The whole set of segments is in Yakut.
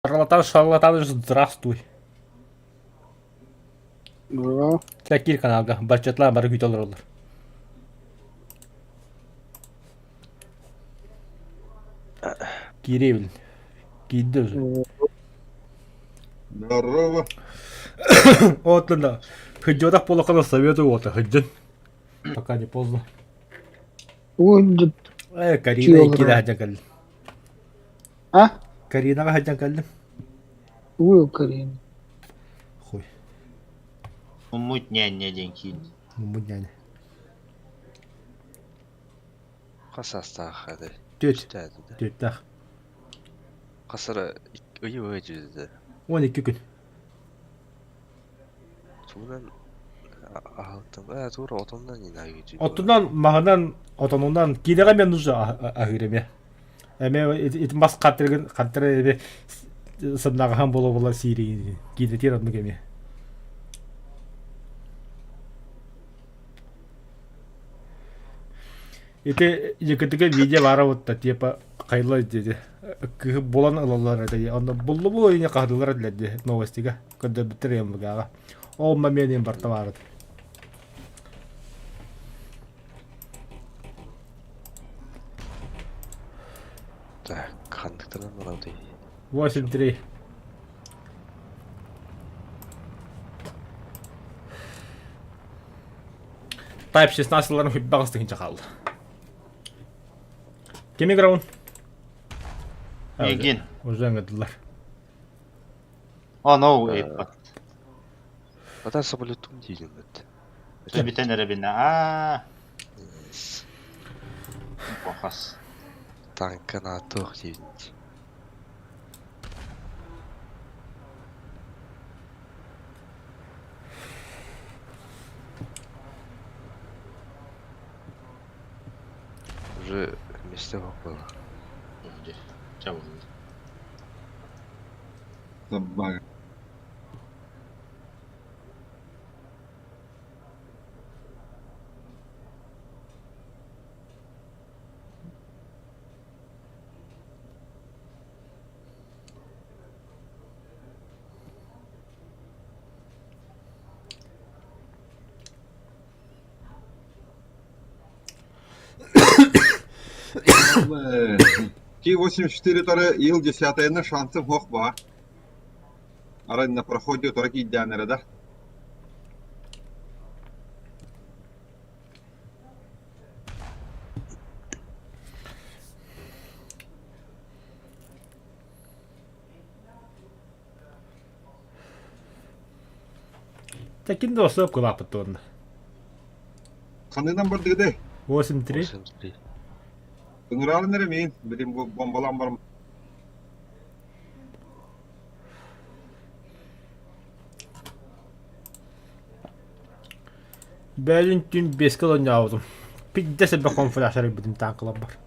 Шарлатан, шарлатан, здравствуй. Бро. Киир каналга баччатлаан бары күүтэ олороллор. Киириэбин. Киирдэ уже. Здорово. Оттон хыдьотах буолаххына советую уота хыдьын. Пока не поздно. Уйдут. Э, Карина икки да кэллим. А? Каринаҕа сылдьан кэллим. Тугуй Карина? Хуй. Муммут ньээнньэ диэн киин. Муммут ньээнэ. Хас саастаах этэй? Түөрт. Үстээтэ. Түөртээх. Хас эрэ ыйы ыйы дьүдэ. 12 күн. Тугунан аһалтым. Ээ тура отоннон инагы дьүдэ. Оттунан маһынан отонунан киинэҕэ мен нужно аһыыр эмиэ. Эмиэ ити мас хаттырыгын хаттыры эми сымнаҕаһан буола буола сииригин киинэтиэр оннук эмиэ. Ити якытыга видео баара буолта типа хайла диэти кыһы булан ылаллар этэ онно буллубу ини хаһдылар этилэр дии новостига көрдөрбүттэр МВГ-ҕа ол момент барта баарыт Так, ханныктарынан барабытый? 8-3. Type 16 ларын хүббэҕис тыһыынча хаалла. Ким играун? Мигин. Уже ыҥырдылар. О, no, ыйыппат. Ата самолетум диилиммит. Бүтэн эрэбинэ. Аа. Похас. Танка наатуох диибит. Уже вместе было. Чабылды. Собака. Ти-84 тары Ил-10 шансым хох ба. Арай на проходе тора киирдээн эрэ да. Таким да особо кылаапыт туонна. Ханынан бардыгыдай? 8-3. 83. Ыҥыраарын эрэ миин, билим бу бомбалаан баран Бэйин түн бэскэ олонньообутум. Пидде сэлбэх конфляшар ылбытым таанкыларбар.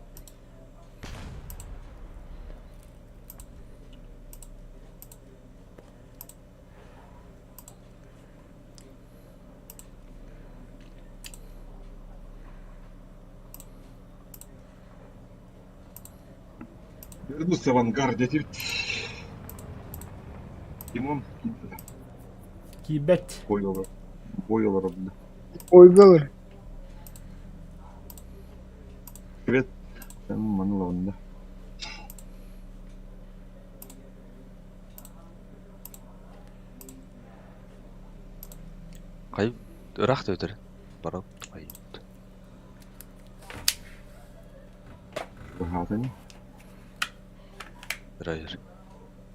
Вернулся в ангар, дядя. Димон Киирбэт. бой олор. Бой олорор. Ойгалар. Привет. Манылонда. Кай ыраах да өтөр. Барап кай. Баһаатani. Драйвер.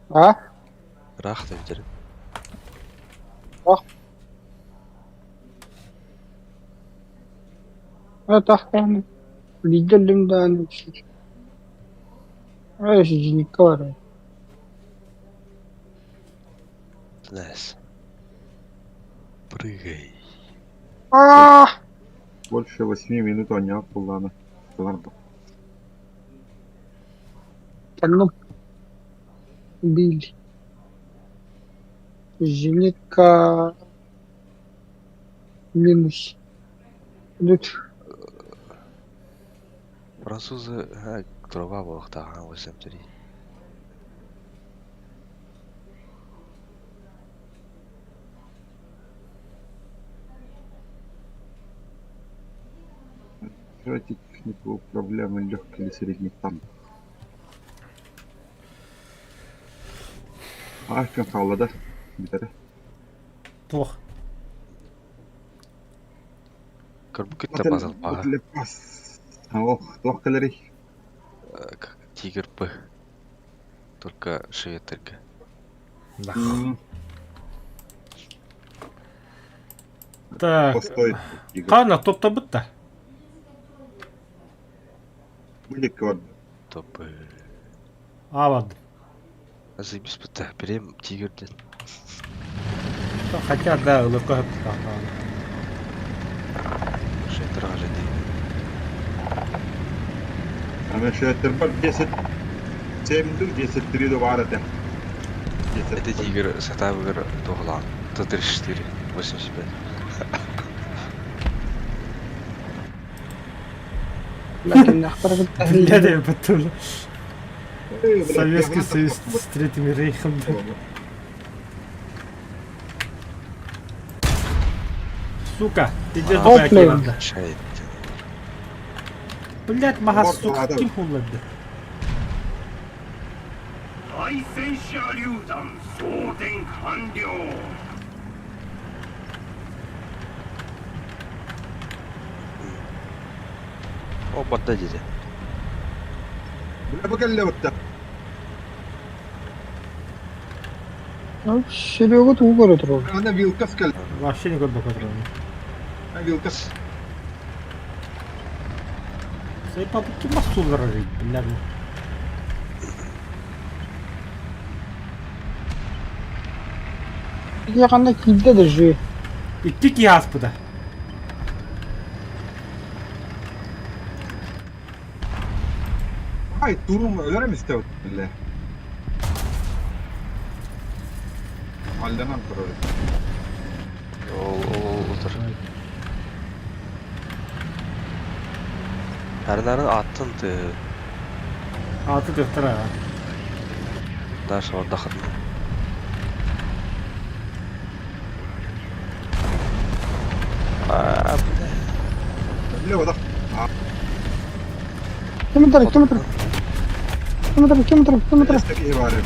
А? Ыраах да өтөр. Тахтааны. Лидерлим дааны. Ай, сиденька бар. Nice. Прыгай. А! Больше 8 минут оонньоот буоллаҕына ылар Пальну. Убили. Зенитка минус. Идут. Французы труба буолуохтаах 83. Откройте технику управляемый легкий или средний танк. Аах күн хаалла да бүтэрэ. Туох. Көрбүккүт да базалпааһа. Батлепас. Ох, туох кэлэрий? Как Тигр П. Только шведтергэ. Да. М, Так. Постой. Тигр. Хана топтабыт да. Билик барда. Топы. Аабады. Заебись бытта. Берем Тигр диэн. Хотя да, ылыкка хөптөхтөөх. Шведтерга же Ана шведтер бар 10 7 ду 10-3 ду баар этэ. 10 Это Тигр сатабыгар туохлаан. 134, 85. لكن اخترق Бля, التأهيل да потом. Эй, блядь, Советский я Союз с Третьим Рейхом. Сука, ты где А, тупая блин. команда? Шайт. Блять, мага, Вот, сука, да. ким хуллады? 対戦車榴弾装填完了 О, барда диде. Бля, бу кэллэ бытта. Серега тугу көрө турар. Ана вилкас кэллэ. Вообще не көрбөк отурам. Вилкас. Сай папа ким масулар, блядь. Якында кийде да жи. Икки киһи ааспыта. Ай, турум өлөрөм истэбит бля. Алданан турар. Ол ол ол отыр. Әрнарын аттын ты. Аты төхтөр аа. Дальше отдохну. А, бля. Бля, вот Ким турар, ким турар? Ким турар, ким турар, ким турар? киһи баар эбит.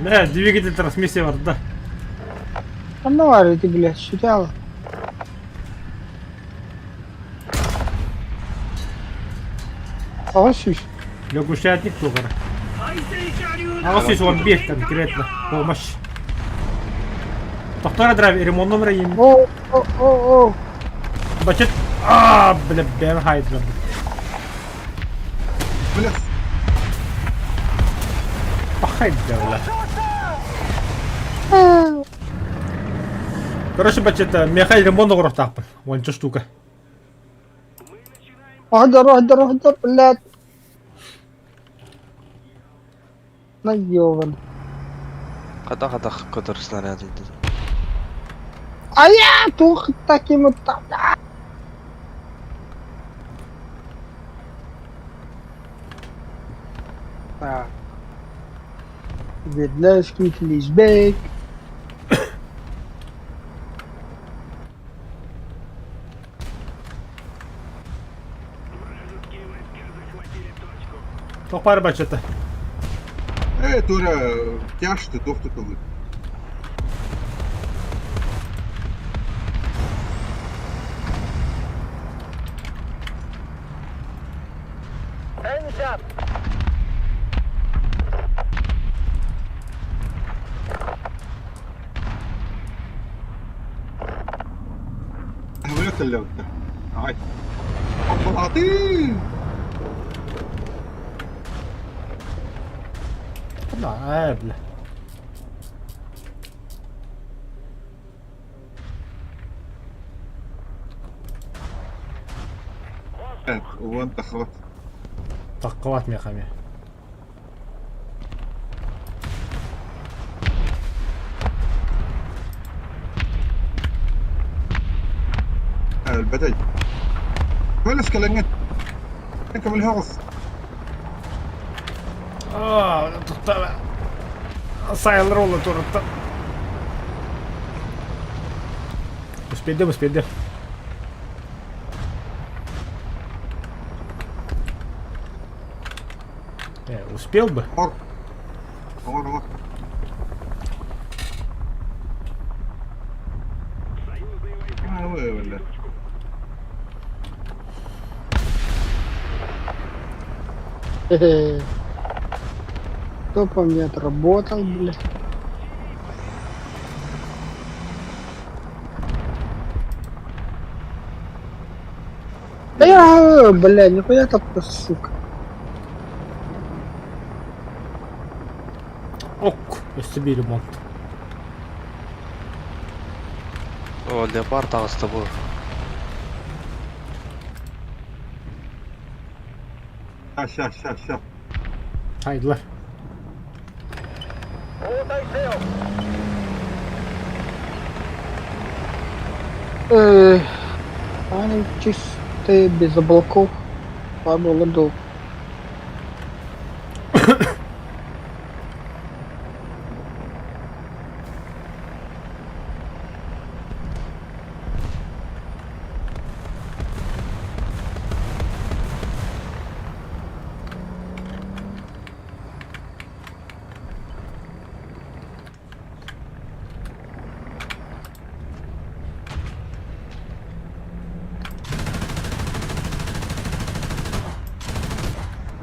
Бля, Бля, двигатель трансмиссия бар да. Ханна бар эти, блядь, шутяла. Аҕыс сүүс. Лягушатник тугара. 対戦車榴弾 Аҕыс сүүс уон биир конкретно. Помощь. Тохтора драйв, ремонт номер им. О, о, о, о. Бачет. А, бля, бэм хайдра. Бля, Пахайда, бля. Короче, бачет, меха ремонт оҕоруохтаахпын. Уонча штука. اهدر اهدر اهدر блядь. Наёбан. Қада қада көтөр снаряд еді. Ая, тух таким вот Так. Ведлешки, флешбэк. Тохпар бачета. Э, тура тяжты туох тутуллар. Бля, кэллэ бытта. Ай. Аппалаты! Да, бля. Уон тахабат. Таққалат мехами. Элбэтэй. Көлөс кэлэҥҥин. Көмөлөһөҕүс. А, тоқтама. Сайылыр олы турытты. Успейдем, успейдем. Успел бы? Ор. Ор, ор. Хе-хе. Кто по мне отработал, блядь? Да я, бля, нихуя так, сука. Ок, өссө биир ремонт. О, леопард таҕыста бу. Ща, ща, ща, ща. Хайдылар. Э, Они чистые, без облаков. Слабо ладов.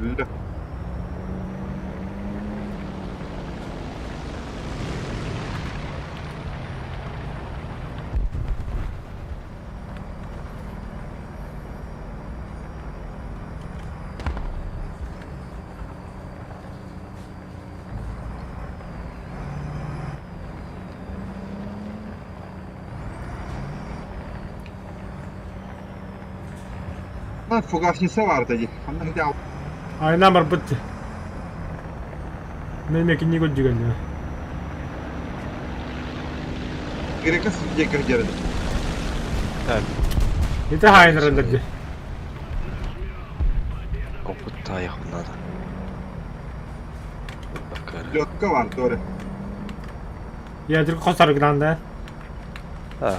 Бля. Фугасница баар дии. Ханна кити Айна барбыт. Мен мекинни көрдүгөннө. Грека диэки дьэрэ. Ити хайнараллар дии. Опыт таайыахпын наада. Бакка эрэ. Лётка баар туора. Ядер хос арыгынан да. Аа.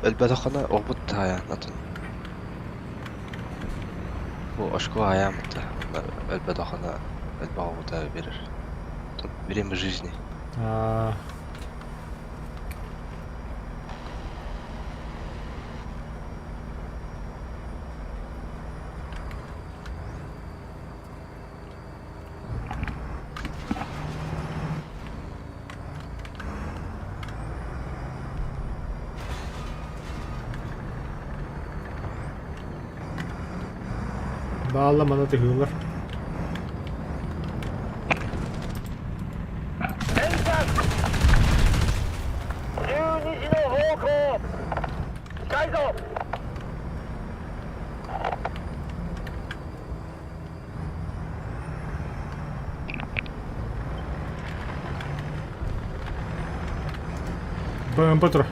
Өлбөтөххүнэ опыт таайан атын. Бу очко аайааммыта. Өлбөтөххүнэ элбэх опыта биэрэр. Время жизни. Аа. Баалла мана тыгыылар. БМП тур.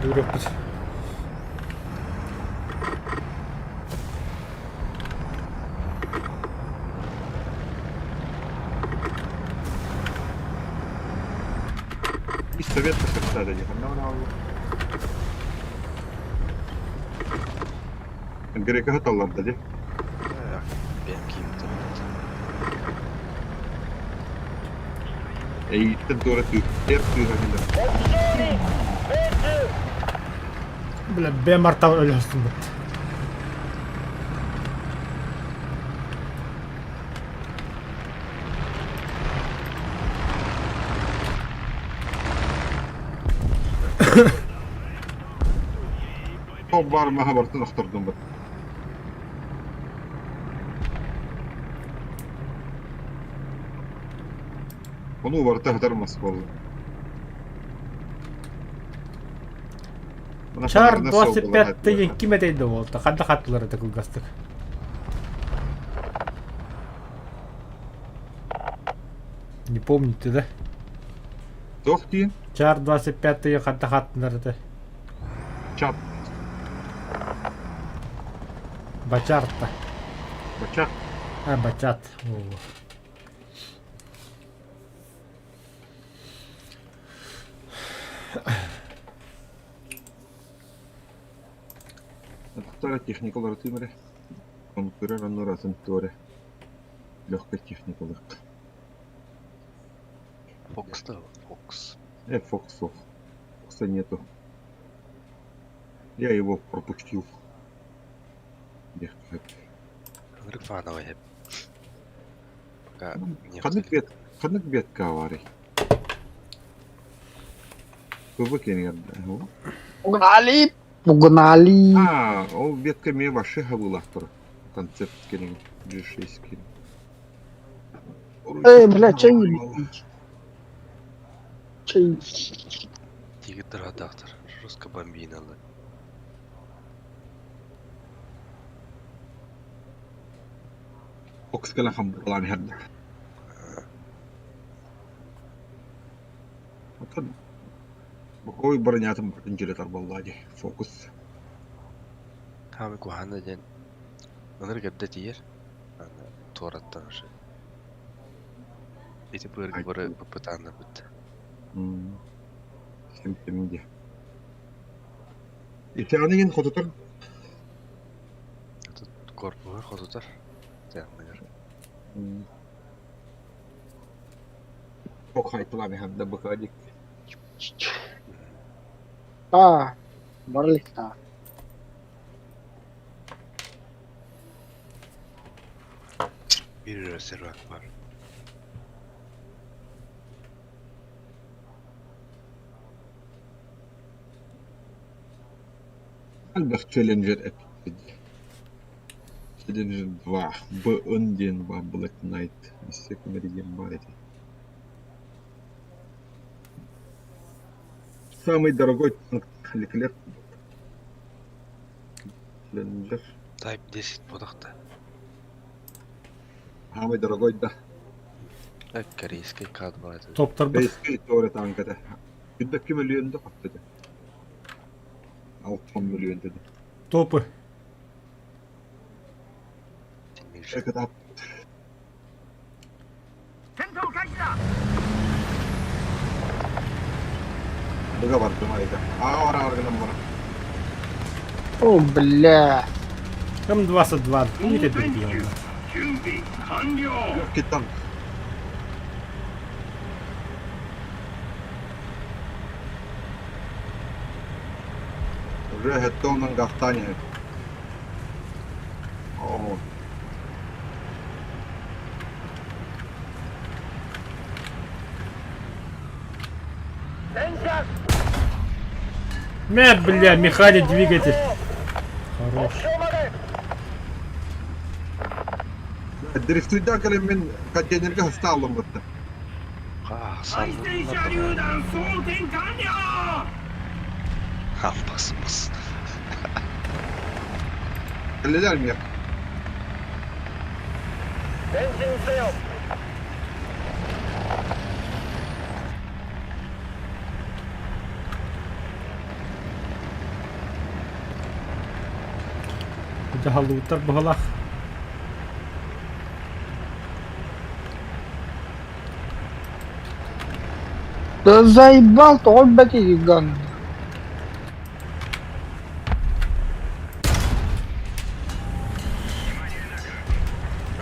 Дураппыт. Пистолет пошептали дии. Ханна Грека хаталларда дии. Бэйэм кииммитин Эйиттэн туора тыыр тыыра кэлэр. Бля, бэм артал өлөстүм бит. Топ баар маһа барытын охтордум бит. Ону барыта хатар мас буолла. Чар 25 деген ким этейді болду? Қанда хаттылар это кылгастык. Не помните, да? Туох диин? Чар 25 деген қанда хаттылар это? Чат. Бачарта. Бачат. А, бачат. Туора техника уларытыым эрэ. Конкурер оннугар атын туох эрэ легкай техника ылыахха. Фокс да Фокс. Фокс суох. Фокса нету. Я его пропустил. Диэххэ сөп. Ынырык фановай эп. Пока не Ханнык бет ханнык бетка баарый? Кыбы киэнигэр Погнали! Погнали! А, ол ветка эмиэ вообще хабыылаахтара. Концепт киэнигэр G6 киэн. Эй, бля, чай Чай. Тигр хадаахтар. Жестко бомбиналы. Фокс кэлэн хамбырлаан иһэрдэ. Оттон Ой бронятын барын дьиэлэтэр буоллаа дии. Фокус. Хаамый куһаҕана диэн ынырык эрдэ тиийэр. Аны туораттан уже. Ити быарга бары бытааннарбыт. Симптомин дии. Ити аны хотутар Корпуһар хотутар. Тыаныгар. Ок хайтылаан иһэрдэ быка дик. А, барылыкта. Биир эрэ сервак бар. Элбэх челленджер эппит. Челленджер 2. Б диэн баар Black Knight. Секундари диэн баар этэ. Самый дорогой танк Леклер. Челленджер. Type 10 бодохто. Самый дорогой да. Так, корейский К2 это. Топтарбыт. Корейский торе танк это. Күндөккү мөлүйүөн да хапты 6 мөлүйүөн dedi. Топы. Это Быга бардым айда. Аа, ара аргынан бар. О, бля. М22. Помните дебил? Легкий танк. Уже хеттонан гафтане. О. Мэ, бля, механик двигатель. Хорош. Дрифтуйда кэлэн мин контейнерга ыстааллым бытта. 対戦車榴弾装填完了 Хампас Кэллилэр миэх. Дьаһаллыбыттар быһалаах. Да заебал, тоҕо бэтиган.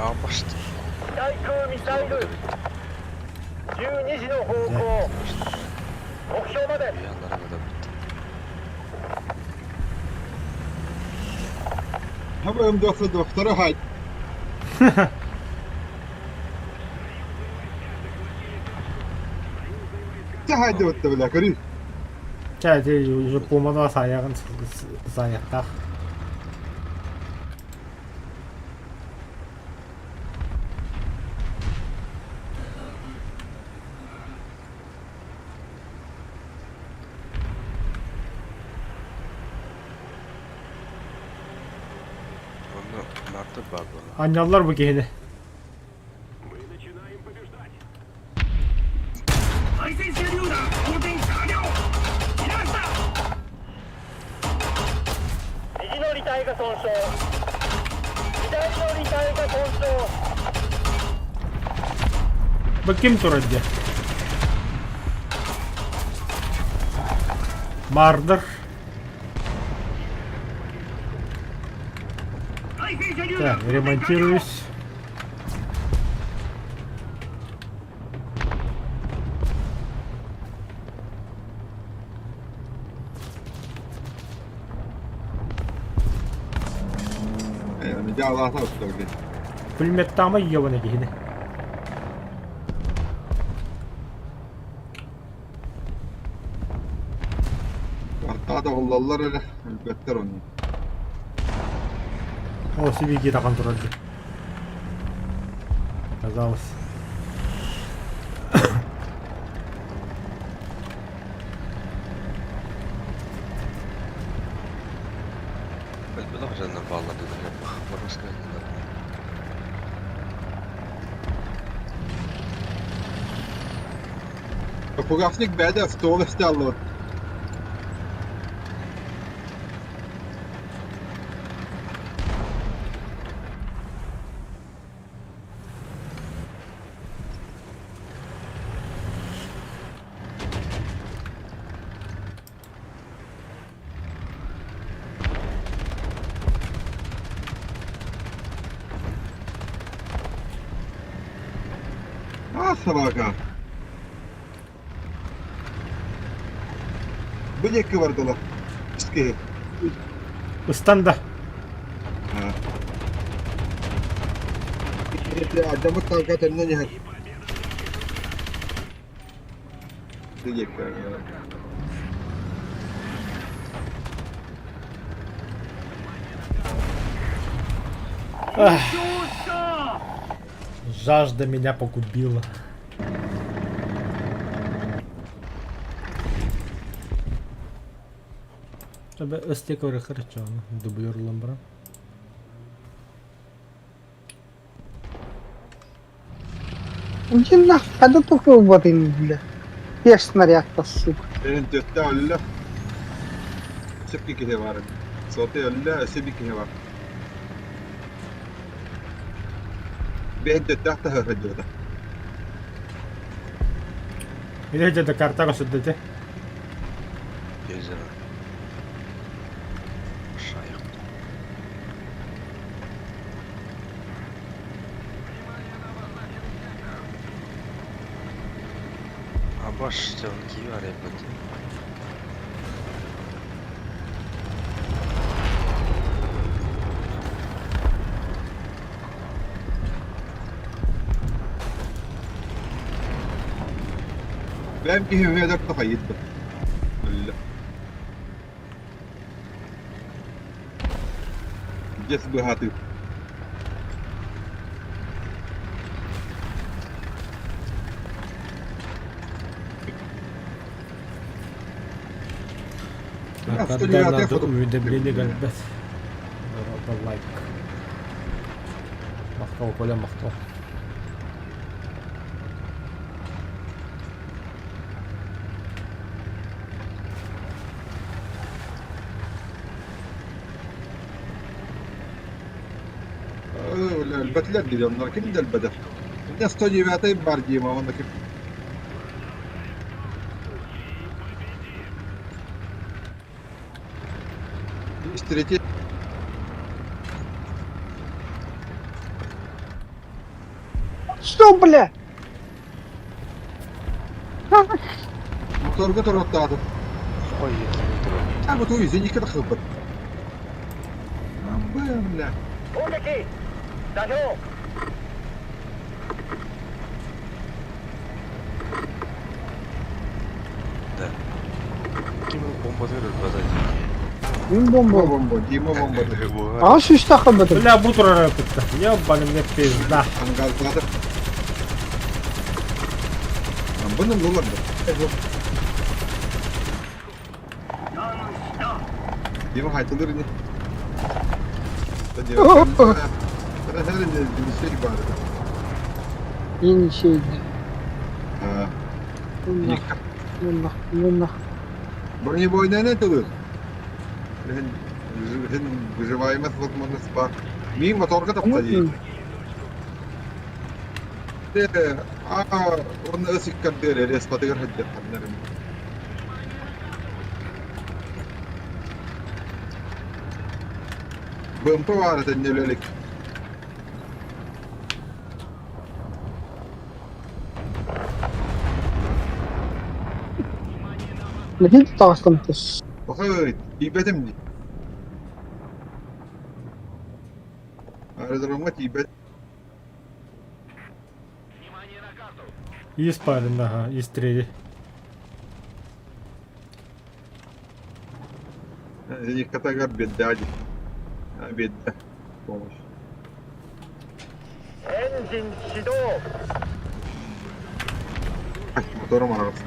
Аапашты. Хабым доктора хай. Хайды бытта бля, көрүй. Чэ, ити уже пуумана саайаҕын саайахтаах. Анньаллар бу киһини. Бу ким турар диye. Мардыр. Так, ремонтируюсь. Дьаалаата устабыт. Пулеметтаама ебана киһини. Артаа да буллаллар эрэ, өлбөттөр онно. О, сибиги тахан турар дии. Оказалось. Өлбөтөх дьоннор бааллар дии Хабаровскай Фугасник бэйдэ стол эстэ аллыбыт. А, собака. Бу диэки бардылар. Киһи. Ыстан да. Адамы танка төннөн иһэр. Бу диэки. Жажда меня погубила. Өстек хорошо, дублируем бра. Иди нахуй, когда только убатын, бля. Ешь снаряд-то, сука. Benim төттө өллө. Сөпкө киһи бар. Соты өллө, өссө bir киһи бар. Бэйэн төттө ахтаһа сылдьыбыта. Или где-то карта сюда. Езеро. Шайх. Абаш киви арайбыт. Бэйэм киһи үһү тохайыт. Өллө. Дьэс быһаатыы. Когда надо уведомление галбет. Лайк. Махтал, Коля, махтал. Өлбөтүлэр диир ким да өлбөтө. Инде 109 бар диим, онно ким. Третий. Что, бля? Моторга туруттааты. Ой, киви турар. А вот уй, зенитка да хылбыт. Бля. Да. Ким бомбатыр өлбөтө. Мин бомба. Бомба, Дима бомба. А шүстә хабатын. Бля, бу турар кытта. Ебаный мне пизда. Ангазлады. Бұның оларды. Дима хайтылыр не. Енисей. Нах, нах. Бронебойная не тылыр. Выживаемость возможность бар. Мин моторга тапта дейт. А, он өсүккер респатыгар хаддер ханнарым. БМП баар этэ нөлөлүк. Нэһиил таҕыстым тус. Бахай, тиийбэтим дии. Аэродромҥа тиийбэт. Есть парень, ага, есть третий. Зеникатагар беда дии. Беда. Помощь. Мотором араҕаста.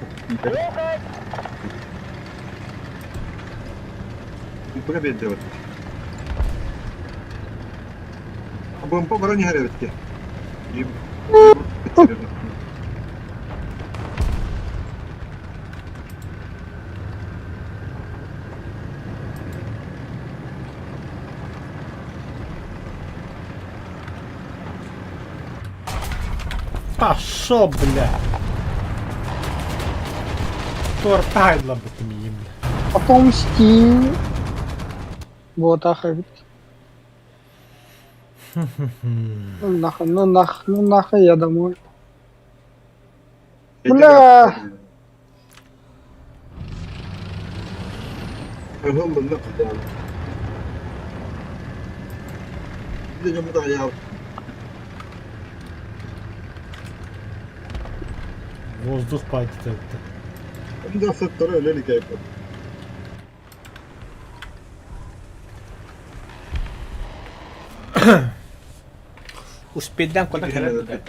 Тупа биэрдэ эбит. БМП баран иһэр эбит дии. Пошел, бля! Тортайла бы ты мне, бля. Отомсти. Буотах эбит. Ну нахуй, ну нах, ну нахуй я домой. Бля! Воздух пойдет это. Успейдан куда кэлэн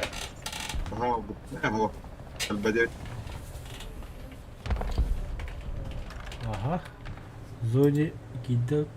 Ага. Зоне кидет.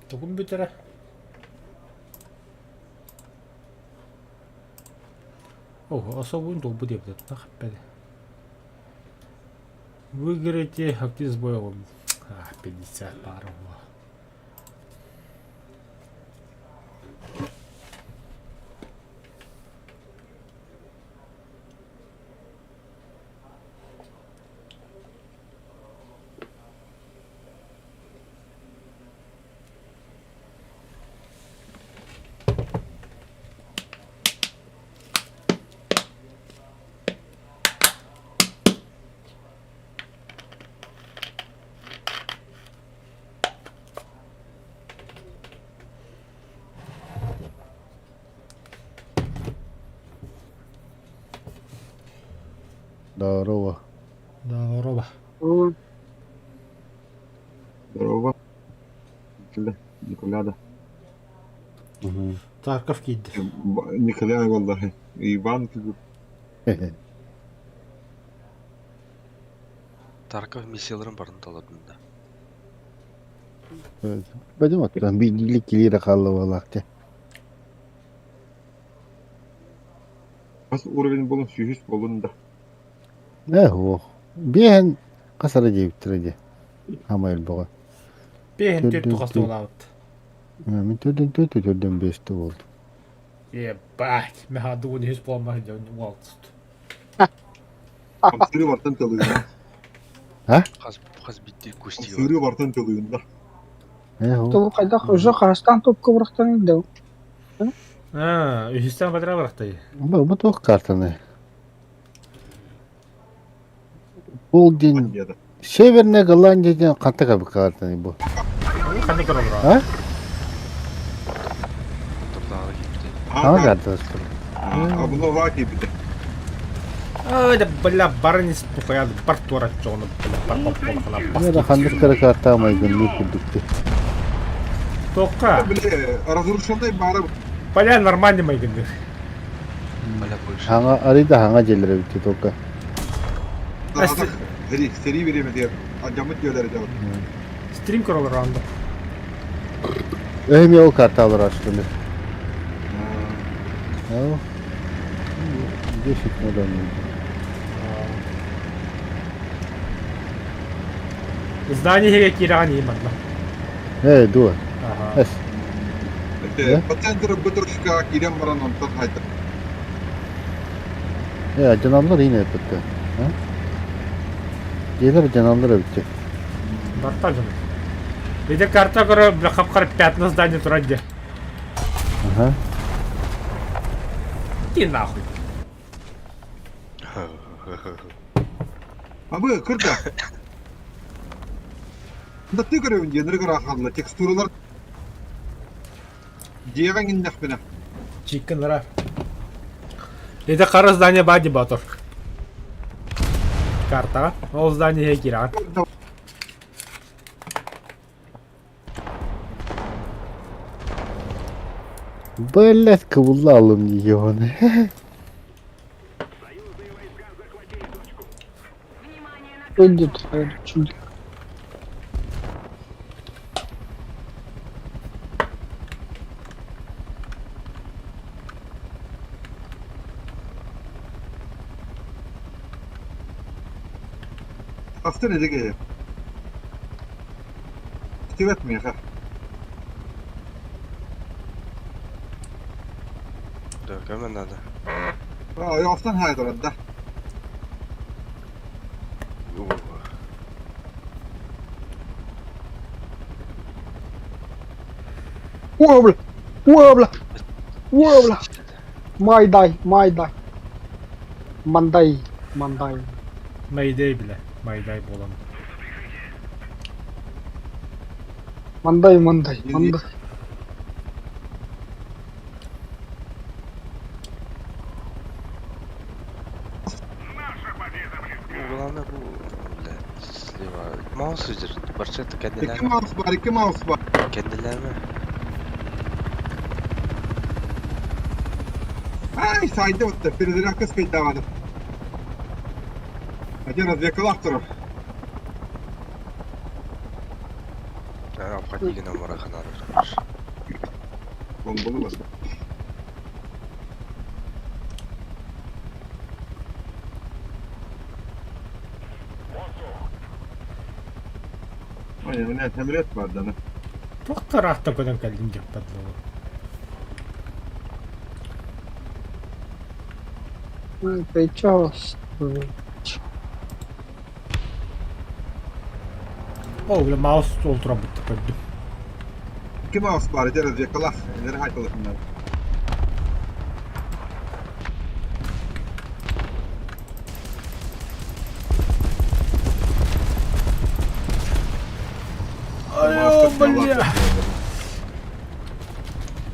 Тугун бүтэрэ? Ого, особун долбу диэбит хаппэди. Выиграйте актив с боевым. А, 50 пара было. Здорово. Здорово. Здорово. Николяда. Тарков киирдэ. Николя والله. Иван Тарков миссияларын барын талабын да. Пойдем оттуда. Били килира халлавалах те. Хас уровень болон сүүһүс болун да. Э, ох. Биэн хасара диэбиттэрэ дии. Хамай элбэҕэ. Бэһин төрт тухас туолаабыт. Мин төрдөн төрт төрдөн бэсте болду. Ебать, меха дугун үһүс буолмаһын дьон уолтут. Хамсыры бартан тылыына. А? Хас хас битти кустига. Хамсыры бартан тылыына. Э, о. Тулу хайдах уже хаһыстаан топка бырахтан да. А, үһүстэн бадыра барахтай. Бу бу туох картаны? Полдень Северная Голландия диэн ханта кабы картаны бу? Ханна көрөлөр? А? Турдааҕы киирбитэ. Хаҥа картаспыр. Абыноваа киирбитэ. Ай да бля барын ис тухайан бар туораччоҕуна бля бар бопполахана Бу ханнык кыра картаа майгынныыр курдук дии. Тоққа. Бля, разрушенный бары. Бля нормальный майгынныыр. Бля больше. Хаҥа арый да хаҥа дьиэлэрэ эбит только. Сэрии бириэмэтигэр алдьаммыт дьиэлэр дьон. Стрим көрөлөр анда. Эми ол карталар açtım. Десять миллионов. Здание иһигэр киирэҕин иһин манна. Ээ, дуо. Ага. Эс. По центру бытрышка киирэн баран онтон хайда. Ээ, дьаналлар иин эппиттэ. Дьиэлэр дьаналлар эбиттэ. Барта дьону. Ити карта көрө бля хап-хара пятна здание турар дии. Ага. Иди нахуй. Абы, кырда. Да ты көрөбүн диэн ырыгыра хаалла текстуралар дьиэҕэ иҥиннэхпинэ. Чиккин Ити хара здание бади батор. Картаҕа. Ол здание иһэ киирэҕин. Блять, кыбылла алым дии оны. Выйдет, чудик. Астын эдиге. Стивет миэхэ. Да, көмө надо. Ойоҕостон хаайдарар да. О, бля! О, бля! О, бля! Майдай, майдай. Мандай, мандай. Mayday бile. Mayday буолан. Мандай, мандай, мандай. Главное бу, блядь, слева. Маус сидит. Барчета Икки кэннилэрме. маус бар, икки маус бар. Кэннилэрме. Ай, сайды вот перезарядка скайдавады. Один развлекал авторов. Обходили нам Мараханару. Бомбаlı var. Aynen, öyle temret var dana. Туох тараахтан көтөн кэллим диэхпэр дылы. Сейчас. О, бля, маус ол туран бутта көрдүм. Икки маус бар, ити развекалах, элер хайталыхыннар. Ай, бля.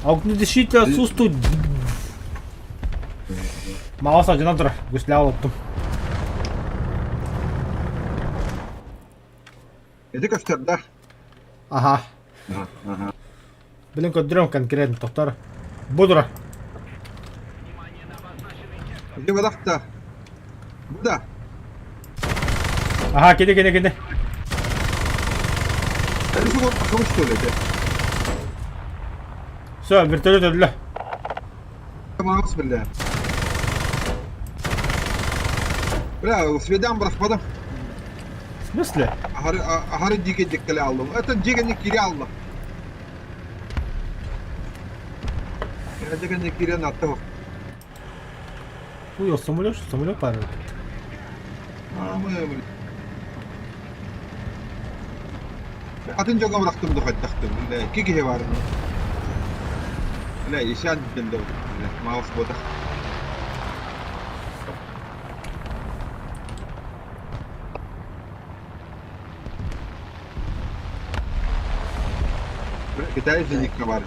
Огнедышитель отсутствует. Маус один турар, гусля олоттум. Ити көстөр да. Ага. Блин, көрдөрөм конкретно тохтор. Бу турар. Ити бадахта. Бу да. Ага, кини кини кини. Это что, что ли, это? Все, вертолет өллө. Маус, бля. Бля, сведан бырахпадым. В смысле? Ахары, ахары дике диккеле алдым. Это дигени кире алла. Дигени кире натты. Ой, самолет, самолет пары. Атын жога бырахтым да хаттахтым. Бля, ики киһи бар. Бля, ишан дендо. Бля, маус ботах. Бля, Китай зенитка бар.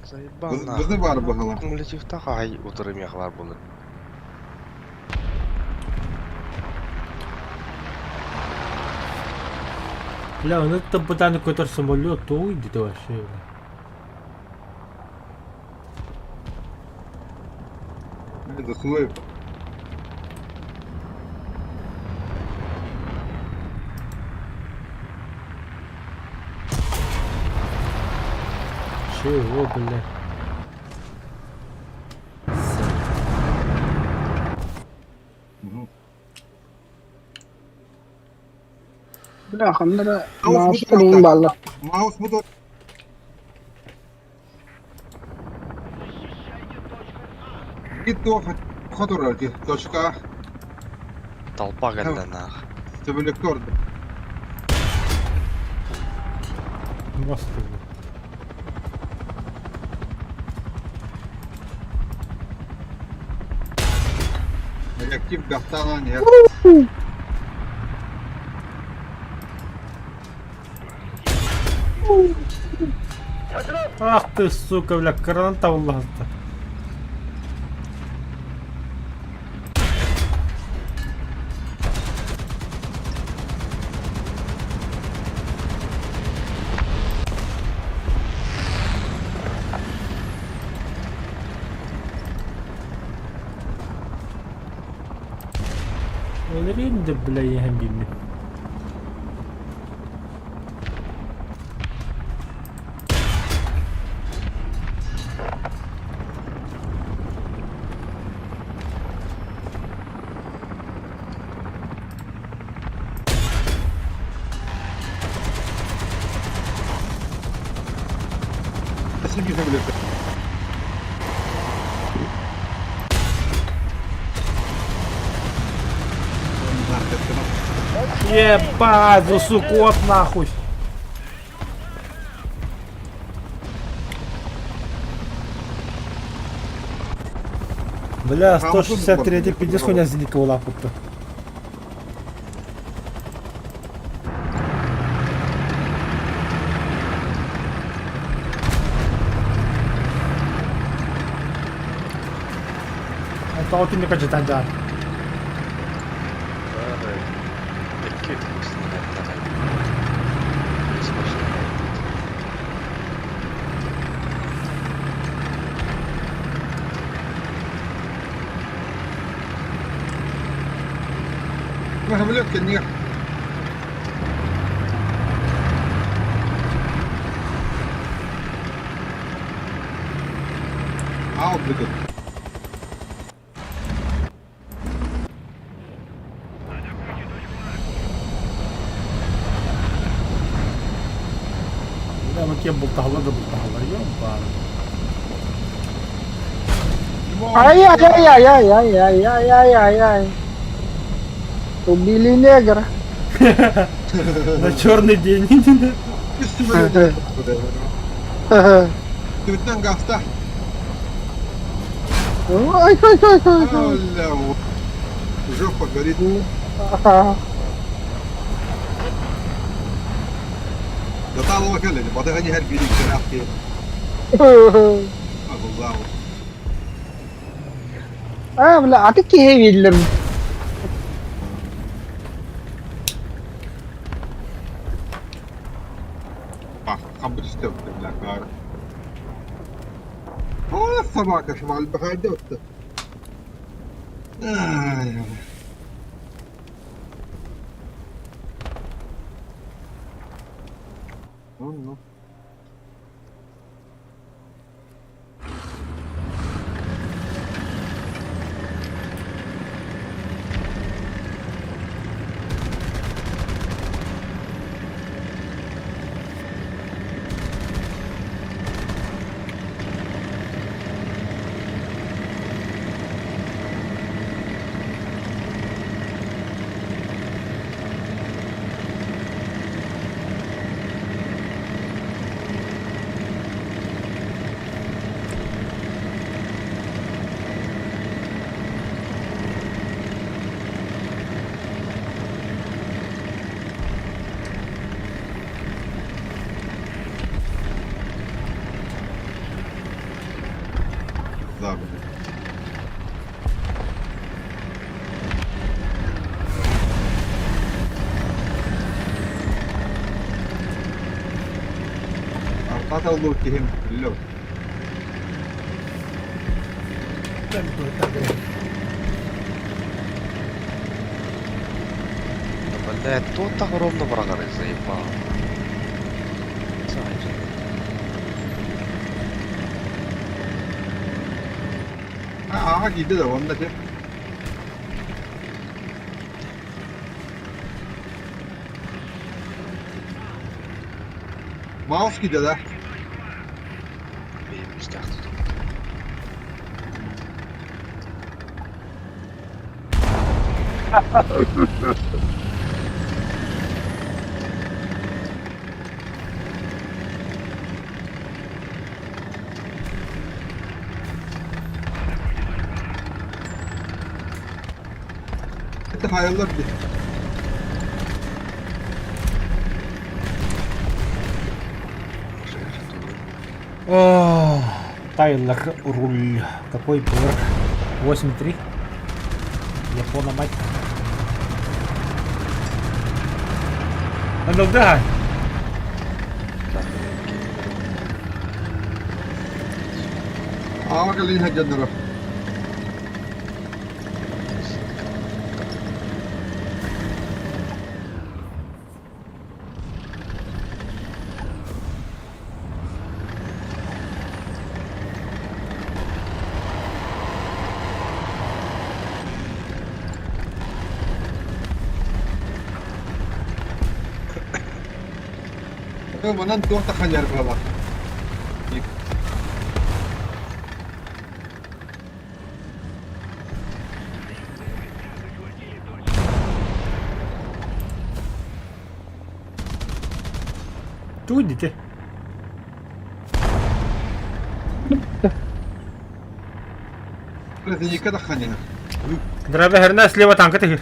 Заебал Бызны нахуй. бар быһыла. Кумулятив ай утырым яхлар булыр. Бля, ону тымпытааны көтөр самолет тугуй дите вообще? Засуев. Чего, бля? Бля, ханна эрэ Маус мауста диэн бааллар. Маус бу Итох хотурати точка Толпа кэллэ нах. сөбүлэккэ ордук. Господи. Реактив гастана нет. Ах ты, сука, бля, кран табыллаһыста. Өлөрүн да, бля, иһэн биирдэ. Спасибо, самолет. Ебать, за сука, от нахуй. Бля, 163 пиздец хуйня зенитка улапытта. Тоҕо түннүккэ дьытан дьаар. Икки снарядтарай. Беспочтенный. Самолет нет. Аут будет. Бля, кем бултаһаллар да бултаһаллар, ёбаный. Ай ай ай ай ай ай ай ай ай ай ай. Убили негра. На черный день. Түбүттэн гаста. Ой, ой, ой, ой, ой. Оля, жопа горит. Ага. Да талова кэллэ, батаха нихэр бири кэрахти. Агыллау. А, бля, а ты киһи биллим. Хабристев, бля, кар. О, собака шмаль бахайдёт. Ай. Ну, ну. Да, блин. Хаталлуу киһим лө. Да, блядь, кто так ровно врагары заебал? Аҕа киирдэ да уонна дьэ. Маус киирдэ да? Бэйэм истээх тутум. Это хаяллар дии. О, Тайлер руль. Какой ПР? 8.3. Япона мать. Ну да. Аҕа кэлин сылдьаннара. Манан туох да ханьар буолар. Тугуй дите? Резиника да ханьар. Драбе херна слева танка тихир.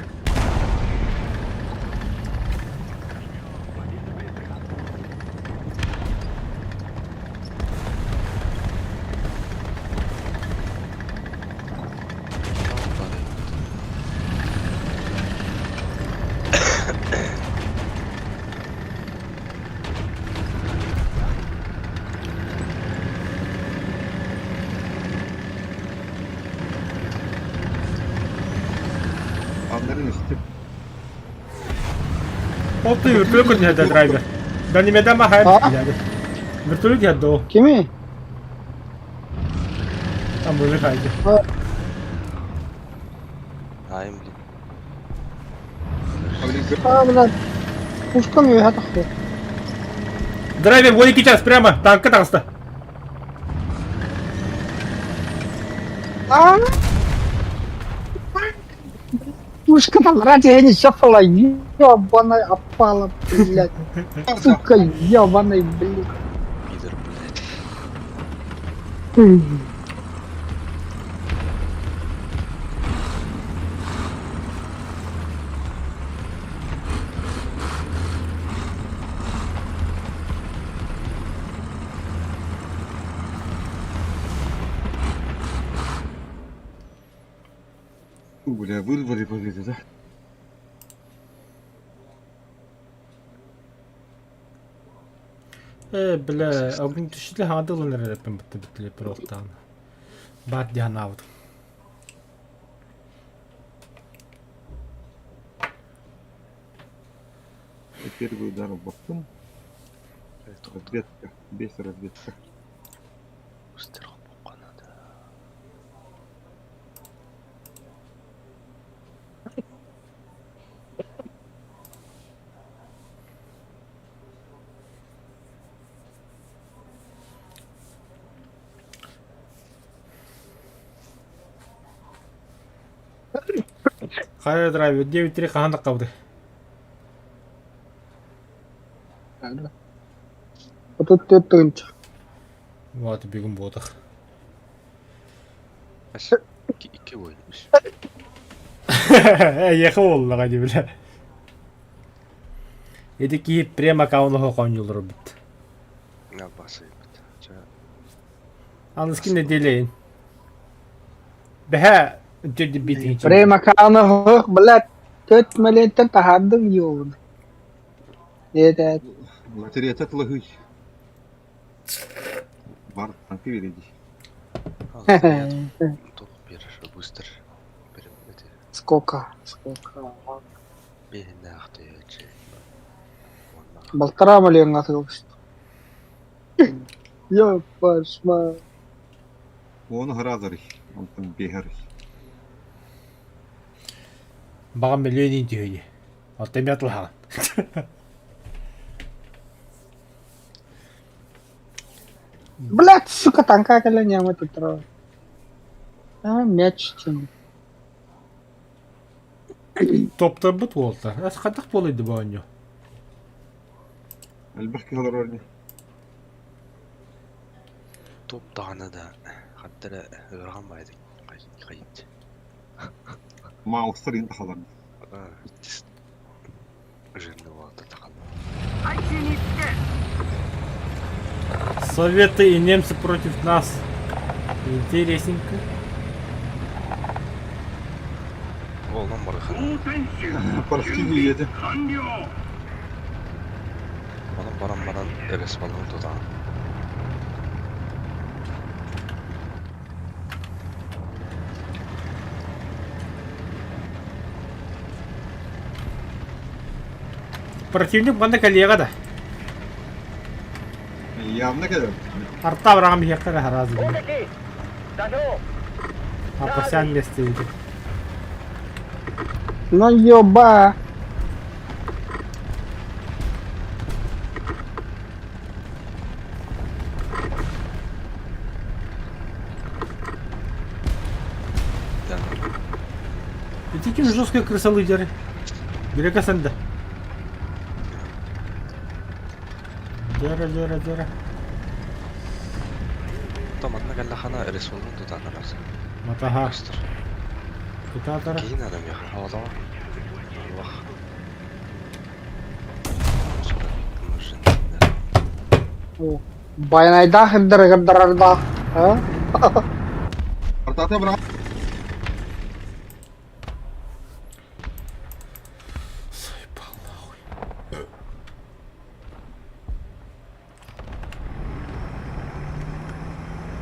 Аннарын истим. Ол ты вертолет көрдүн драйвер. Да не медам ахай. Вертолет я до. Кими? Там мужик хайди. Айым блин. А, блядь. Пушкам үөһэ тахсар. Драйвер, вот сейчас прямо, танка таҕыста. А? Пушка там ради я не шафала, ёбаная опала, блядь. Сука, ёбаный, блядь. Пидор, блядь. Бля, вырвали победу, да? Э, бля, огнетушитель хаҥа ылан эрэр бытты бүттүлэ пырылтаан. Баар дии санаабытым. Первый удар в боком. Разведка. Без разведка. Хайа драйвер 9-3 хаһан таххабыты? 34 тыһыынча. Вот бүгүн буотах. Икки буойбус. Эйиэхэ буоллаҕа дии бile. Ити киһи прем аккаунт оонньуулар бит. Албасыйбыт. Ча Аныскы нэдиэлэйин. Бэһэ төрдү битин Прем аккаунт оһох, блядь, төрт мөлүйүөнтэн таһаардым ёбун. Это Лотерея лыгый. Бар, танки впереди. Туох биэрэр быстр. Сколько? Сколько? Биһиннээх төйөөччү. Уонна Полтора миллиона атылышты. Ёпашма. Оны харазар онтон бехер. Баҕам миллион түһү Оттон эмиэ атылаһаҕын. Блять, сука, танка кэлэн тут. А, мяч тянул. Топтарбыт уолтар. Ас хатах буолайды бу оонньуу. Элбэх киһи олорор ини. Топ даҕаны да ханна эрэ ыарахан баайдык хайыт. Маустар ин тахалар. Жирный уолаттар тахаллар. Советы и немцы против нас. Интересненько. Уоллан барыхан. 装填手 Прости, 準 ийэтэ. 備完了 Онон баран баран респалын тутаҕын. Противник манна коллега да. Явно кэлэр. Арта быраҕан биһиэхтэрэ хараас Апасян месте видит. Ну ёба. Да. Ити ким жесткая крыса лидеры. Грека сенде. Дера, дера, дера. То манна кэллэххинэ респалын тутаҕын барсан. Матаха. Көстөр. Кытаатара. Киин адам миэхэ оҕолоҕо. Олох. Байанайдаах ирдер А? Артата бра. Заебал нахуй.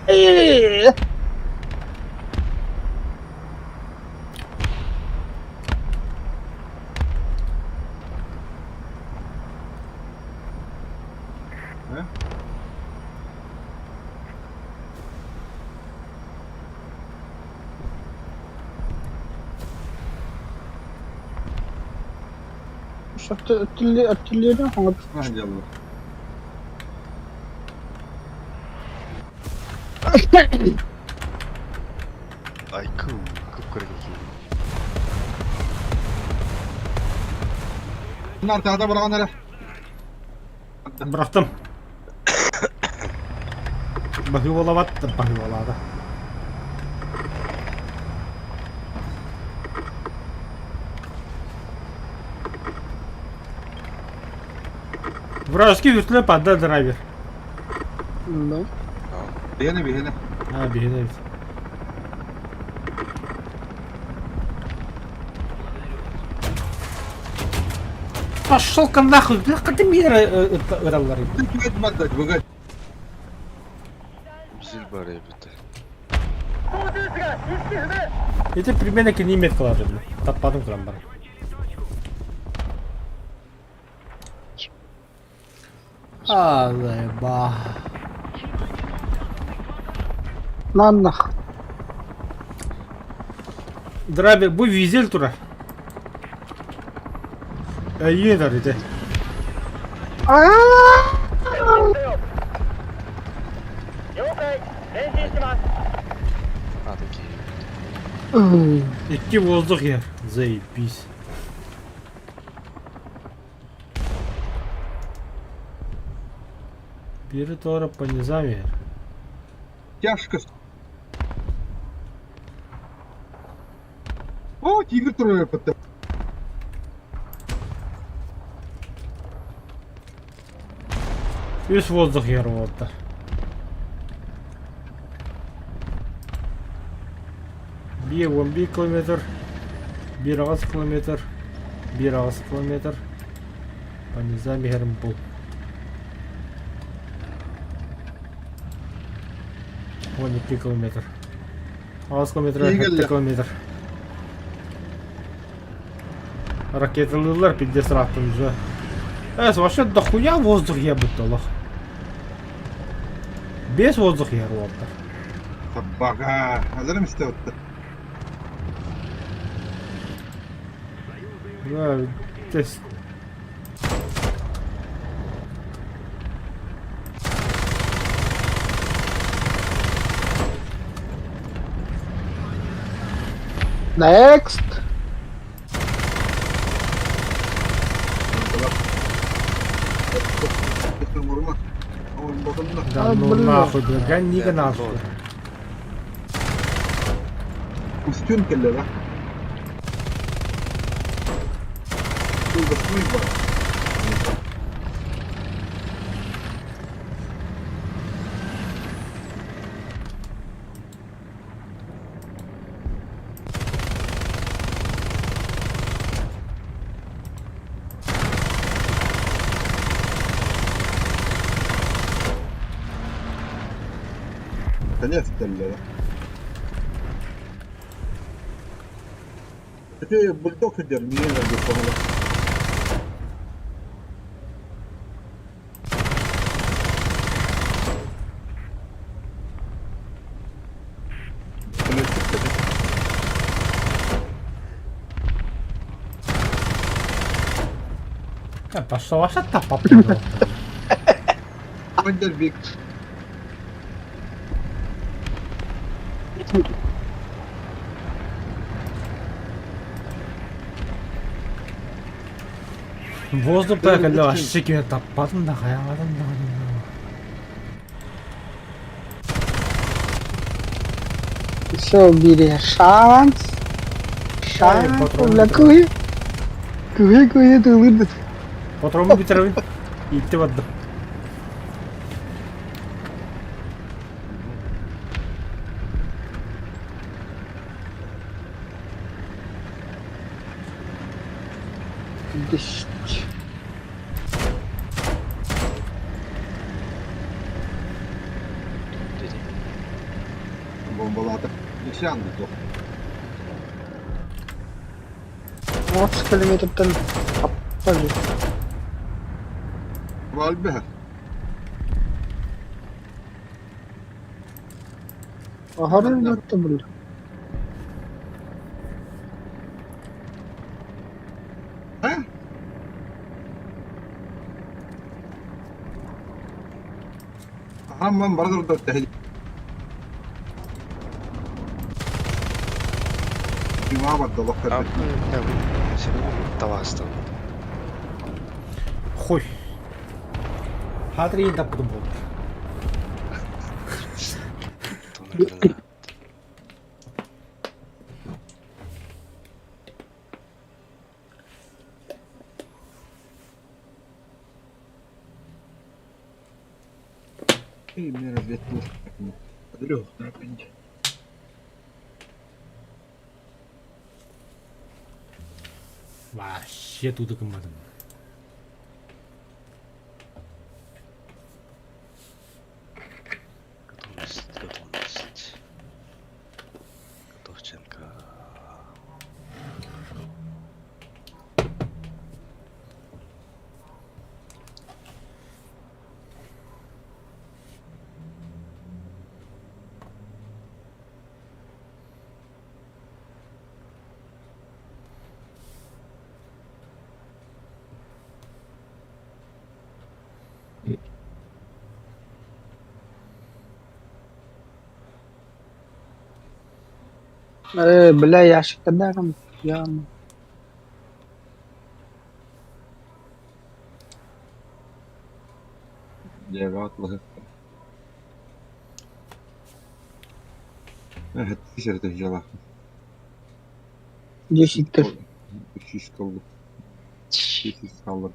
Э. Э? Артиллерия А, делаю. Айку, кып-кыра киһи. Артата браҕан эрэ. Бырахтым. Баһыылабат, баһыылаата. Вражеский вертолет подал драйвер. Да. Биһиэнэ биһиэнэ. А, биһиэнэ. Пошел-ка нахуй, бля, ты мира ыраллар. Түөт бардат бүгүн. Бизил бар эбит. Это примерно кини меткалады, бля. Таппадым кырам бар. А, заеба. На нах. Драйвер, бу визель тура. Эйин арыды. А. Атын киһи. Икки воздух я. Заебись. Бири тора по низам ер. Тяжко. О, тигр турар бытта. Үс воздух ер болду. Бир 11 километр. Бир ағыз километр. Бир ағыз километр. По низам ерім бұл. 12 километр. 8 километр, Киһи 7 кэллэ. километр. Ракеталыыллар пиздец ырааттым уже. Эс, вообще дохуя воздух ебут олох. Без воздух yer уолтар. Табаға. Аларым исте отты. Да, тест. Next. Да А, ну блин. нахуй, бля, гони-ка нахуй. Үстүн келле да. Тулда бар. Конец келле да. Ити бульдог идер, не надо помогать. Пошла ваша тапа. Бик. Воздух так, когда вообще кем таппадым да, хаябадым да. Все, бери шанс. Шанс. Бля, куй. Куй, куй, ты вырдет. Патрон битеребин. Итти барды. Десять. Бомбалата. Нишан то. 20 километртен аппали. Вальбе. Аһарын бетте бил. Ha? Aman бардар да тәһи. Дима барда лохтар. Тавастан. Хуй. Хатри таппытым болды. Тонна Мен разведку. Дрёх, Вообще тут кыммадым. Готовность, готовность. Готовченко. Бля, ящик там я. Девять Эх, тысяча взяла. 10 тысяч. Үш kaldı. 300 kaldı.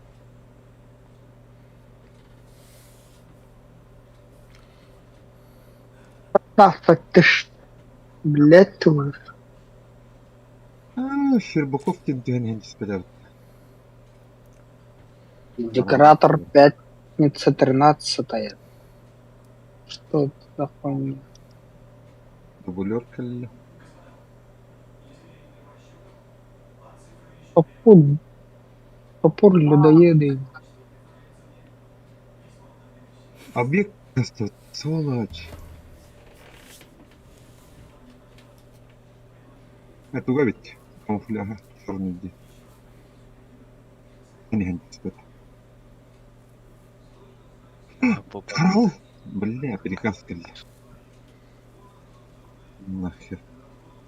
15 тысяч. Блядь, ты. А, Щербаков тен испедер. Декоратор пятница 13 Что это за хуйня? Дублер кэллэ. Топор, топор людоеды. Объект просто сволочь. Туга ведь камуфляга черный дии. Иһэн түспэт. Караул! Бля, приказ кэллэ. Нахер.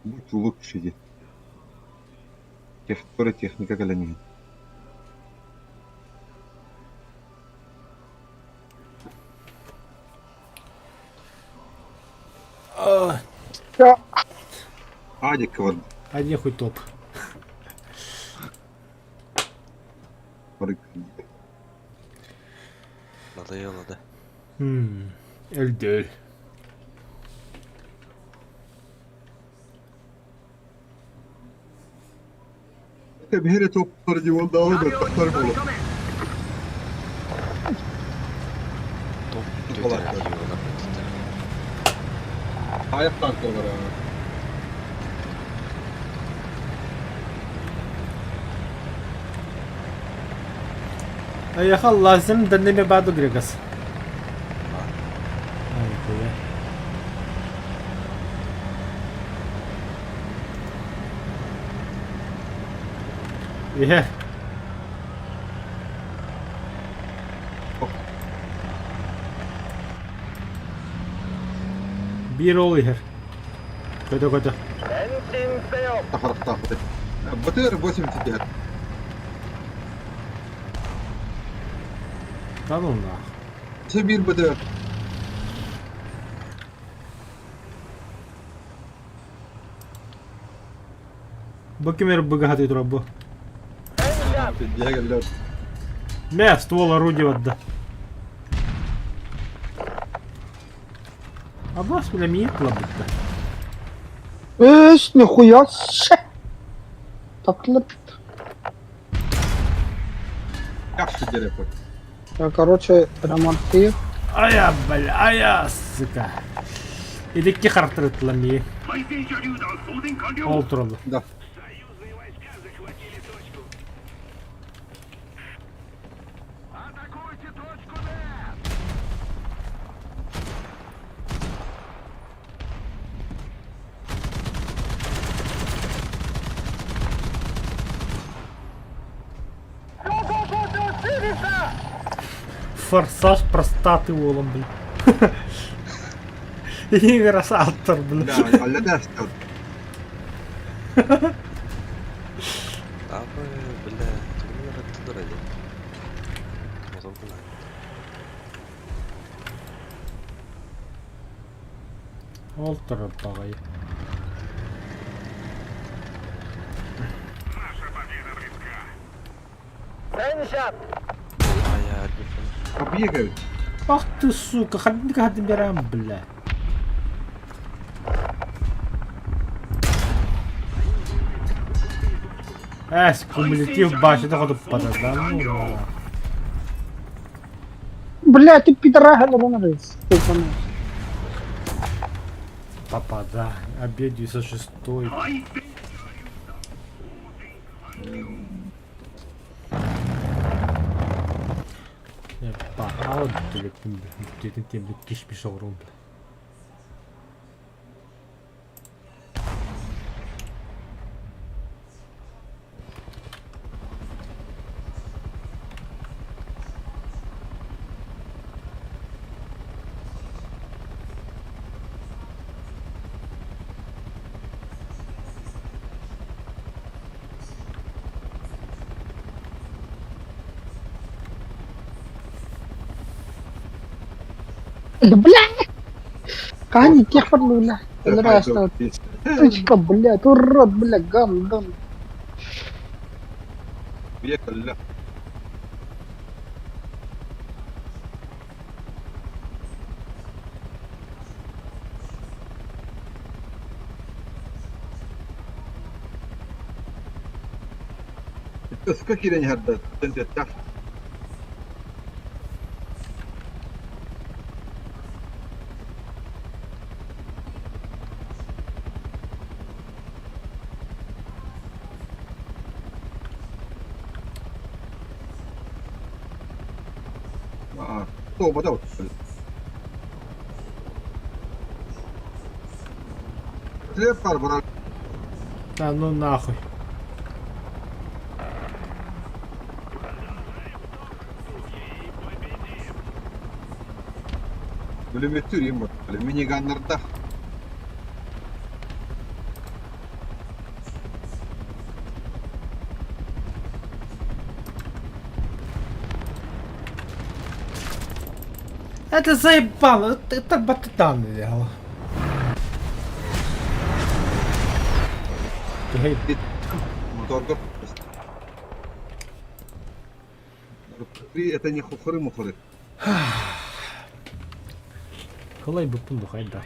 Будь лучше диэн. Техтора техника кэлэн иһэн. Адик вот. А нехуй топ. Надоело, да? Өлдөөл. Биһири топтор дии уонна тохтор буолуо. Топ түтэр дии уонна түтэр. Айах танкалара. Айаха лазим данными баду Грегас. Ай, хуя. Иһэ. Биир ол иһэр. Көтө-көтө. Тахарахтаахыты. БТР 80 иһэр. Да ну нах. Все биир БТР. Бу ким эрэ быгаһатыы турар бу. Дьиэ кэллэ. Мэ, ствол орудие барда. Абас, бля, миир кылабытта. Эс, нихуя се! Татлы. Яхшы дерек. Я, короче, ремонтир. Ая, бля, ая, сука. Иликки характырыттылар мии. Ол тураллар. Да. Союзные войска захватили точку. Атакуйте точку Д! Форсаж простаты уолом, блин. Игорь автор, блин. Да, аллада стал. А вы, бля, тугун ырыттылар ди. Мотолгун Ол турар баҕайы. Наша победа близка. Айа, альбифен. Объегают. Ах ты, сука, хаддик хаддим берем, бля. Эс, кумулятив башыда ходып бара, да ну нах. Бля, ты пидорага ломаный, сука. Попада, обедаю со шестой. Баҕа бүтүтүн тиэмбит кишпиш оҕурун Да, бля! Кани, тех бля. Здравствуй. Сучка, блядь, урод, бля, гандон. Приехали. Сука кирен хадда. Тентеттах. Туолбата Хлеб бар Да ну нахуй. Бүлүмүттүүр им Миниганнарда. Это заебало, это бататан дело. Моторга. Это не хухры-мухры. Колай буппун бухайда.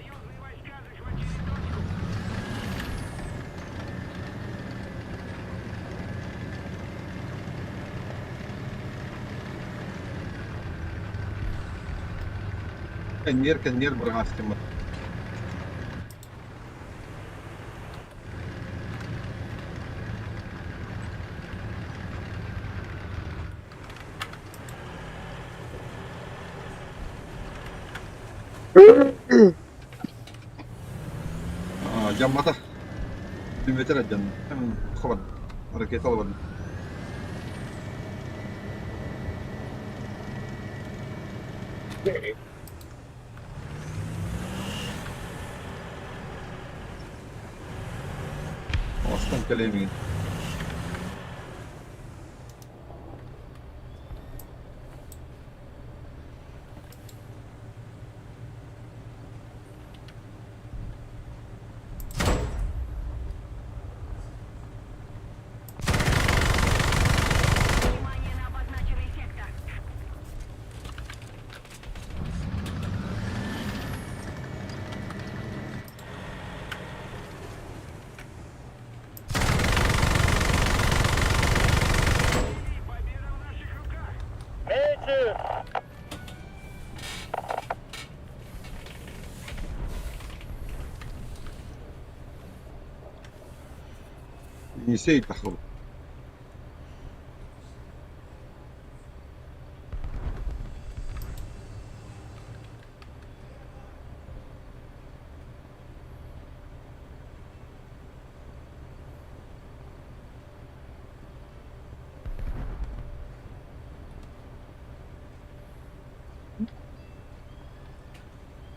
Коньер, коньер, браҕастым. Дьаммата. Түмэтэр дьан. Хабар. Ракета алабын. Астан кэлэмигин. Внимание на обозначенный сектор. Енисей тахыл.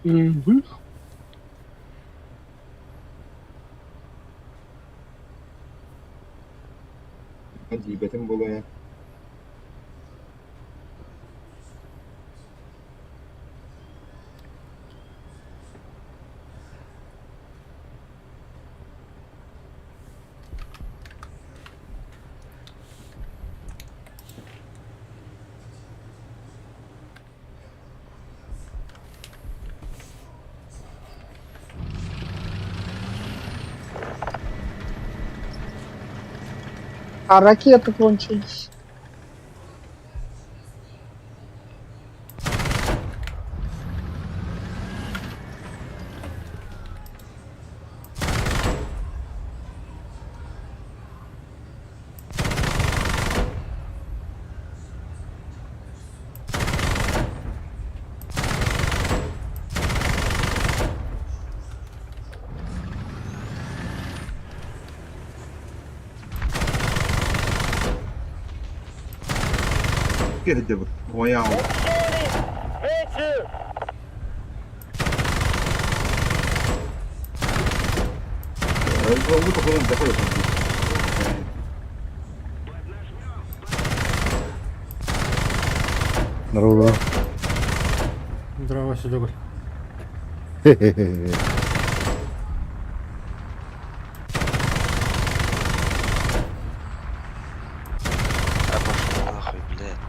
Мгм. Дьиибэтин буолуо А ракеты кончились. Киһи Уойаау. Здорово. Здорово, Серега. Хе-хе-хе. А пошел нахуй, блядь.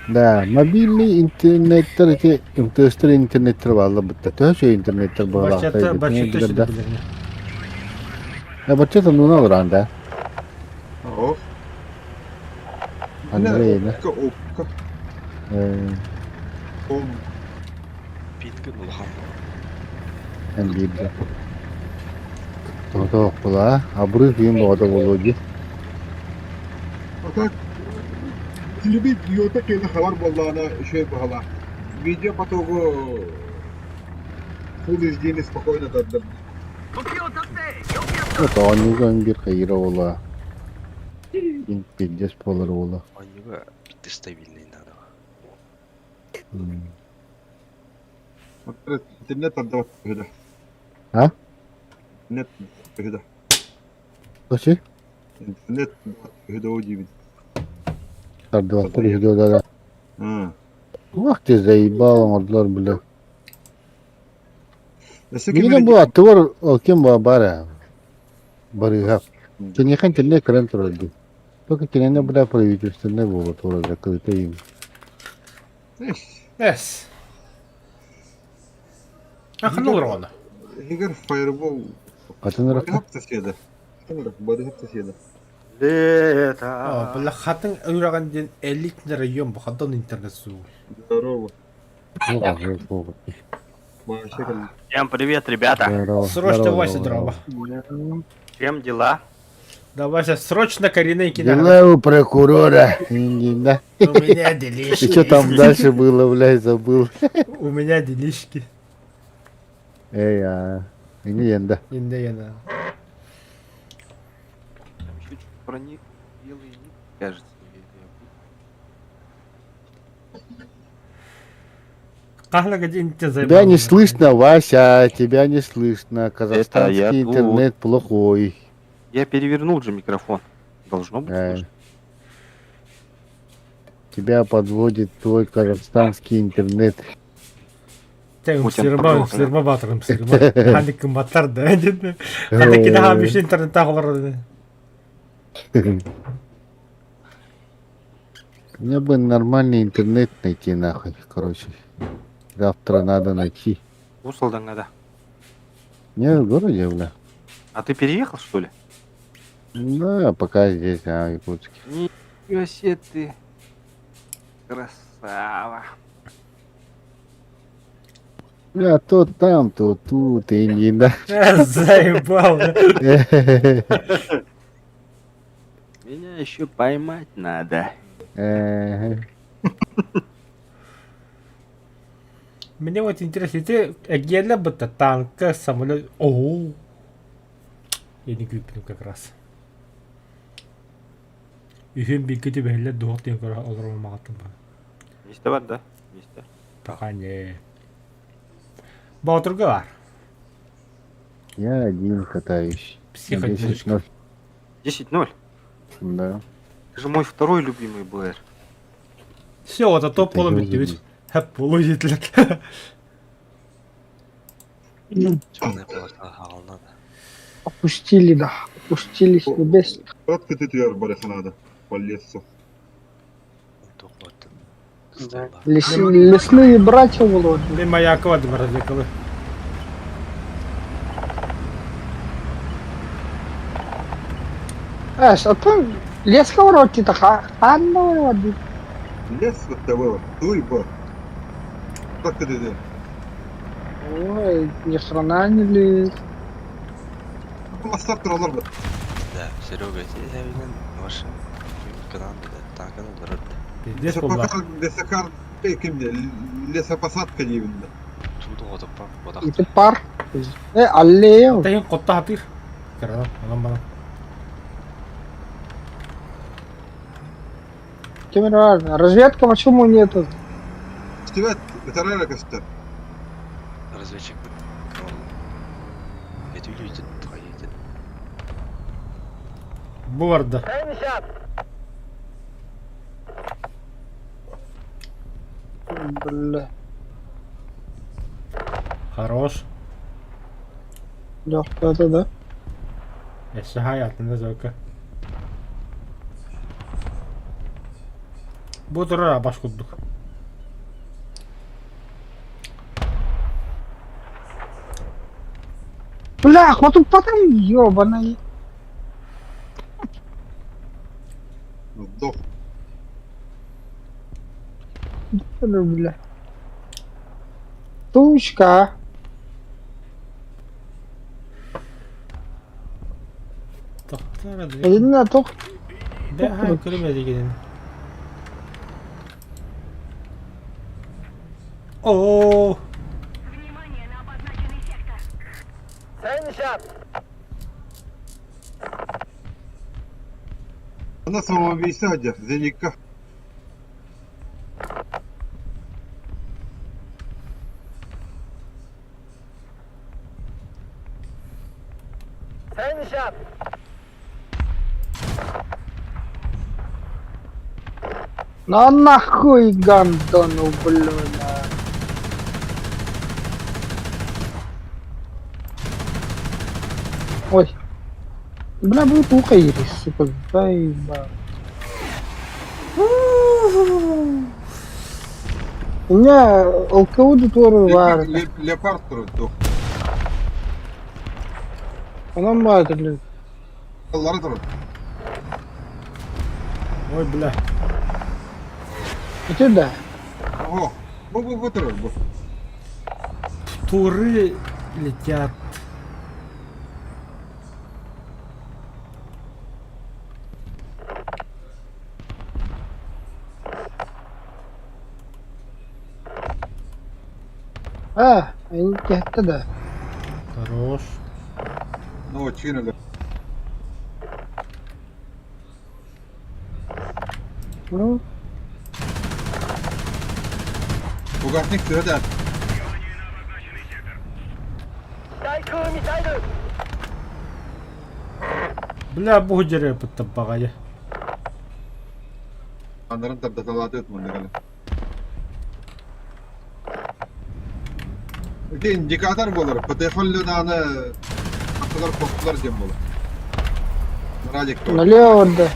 Да, мобильный интернеттер ити МТСтер интернеттер баалла бытта. Төһө үчүгэй интернеттер Бачата, буолаахтай бачата да. сүдүлэрин. Баччата нуна олорон да. Ох. Андрейна. Окка, окка. Пингин улахан. Эн биирдэ. Тоҕо була. Абыры кыйын боҕото буолуо дии. А так. Телебит йота киэнэ хабар буоллаҕына үчүгэй быһалаах. Видео потогу Full HD-ни спокойно тардар. Вот оонньууга биир хайыра уола. Пиздец буолар уола. Оонньууга биир стабильный надо. Интернет тардыбат үһү А? Интернет үһү Точи? Интернет үһү да диибин. Тардыбаттар үһү да да. Уах ты заебал оҥордулар бля. Миигин бу аттыбар ол ким баар ээ Барыыһап. Киниэхэ интернет көрөн турар дии. Только кинини бля правительственнай буола турар кырыта им. Эс. А ханна олороҕуна? Игорь фаербол Атын ырахха. соседа. Барыһап соседа. Лето. Бля хатын үрэҕин диэн элитный район бу хандан интернет суу. Здорово. Всем привет, ребята. Срочно Вася здорово. Чем дела? Да, Вася, срочно Карина Кина. Дела у прокурора. Да. У меня делишки. И что там дальше было, блядь, забыл. У меня делишки. Эй, а. Не енда. Инде яна. Там еще что-то про них белые нитки, кажется, Тебя не слышно, Вася, тебя не слышно. Казахстанский интернет плохой. Я перевернул же микрофон. Должно быть слышно. Тебя подводит твой казахстанский интернет. Сырба, сырба батырым, сырба. Ханнык кымбаттар да. Ханнык кида хамыш интернет тахолар. Мне бы нормальный интернет найти нахуй, короче. Завтра надо найти. Усалданга, да. Не, в городе, бля. А ты переехал, что ли? Да, пока здесь, а, в Якутске. Ничего себе ты. Красава. Бля, то там, то тут, и не да. Заебал. Меня еще поймать надо. Мне вот интересно, ты геле будто танка, самолет. О, я не купил как раз. Үһүн бииргэ түбэһиллэр дуох диэн көрө олорон маҕаттым Месте бар, да? Месте. Пока не. Боотурга бар. Я один катаюсь. Психоделишка. 10-0. 10-0. Да. Это же мой второй любимый БР. Все, вот а то полом бүттүбүт. Хэп полу жетилер. Черная полоса хаална да. Опустили, да. Опустились небес. Кратко ты твер бариханада. По лесу. Лес, лесные братья Володя. Мен Маякова дыбаразекалы. Эс, а то лес хавроти-то ханна воды. Лес вот того, туй бо. Как ты ты? Ой, ни хрена не лез. Мастар туралар бар. Да, Серега, сен машина канал да, танканы дырырды. Пиздец болла. Лесокар кимде? Лесопосадка дейбин да. Туду отоппа И ты пар. Э, аллея. Тайын котта хатыр. Карадан, анан бана. Кемерово, разведка почему нету? Стивет, ветерана касты. Разведчик Этүлүйтүн хайытын. Бу барда. Бля. Хорош. Да, да, да. Эссе хаятында зөкө. Бу турар баш курдук. Бля, вот тут потом ёбаный. Сдох. Бля. Тучка. Тоқтар Один на тох. Да, хай көрмөдү деген. О, Внимание на обозначенный сектор. Она самоубийца одет, зенитка. На нахуй гандону, блядь. Ой. Бля, будет ухо ирис, сука, заебал. У меня ЛКУ дотворил вар. Леопард туру. Она мать, блядь. Аллары туру. Ой, бля. Иди да. О, бу бу бу туру бу. Туры летят. А, они где-то да. Хорош. Ну, чинили. Ну, Угасник сюда. Бля, бу дьэрэ баҕайы. Анарын тардаталааты мындыгалы. Ити индикатор болар, ПТФ-лы аны атылар костулар дем болар. Радик тоже. налево да.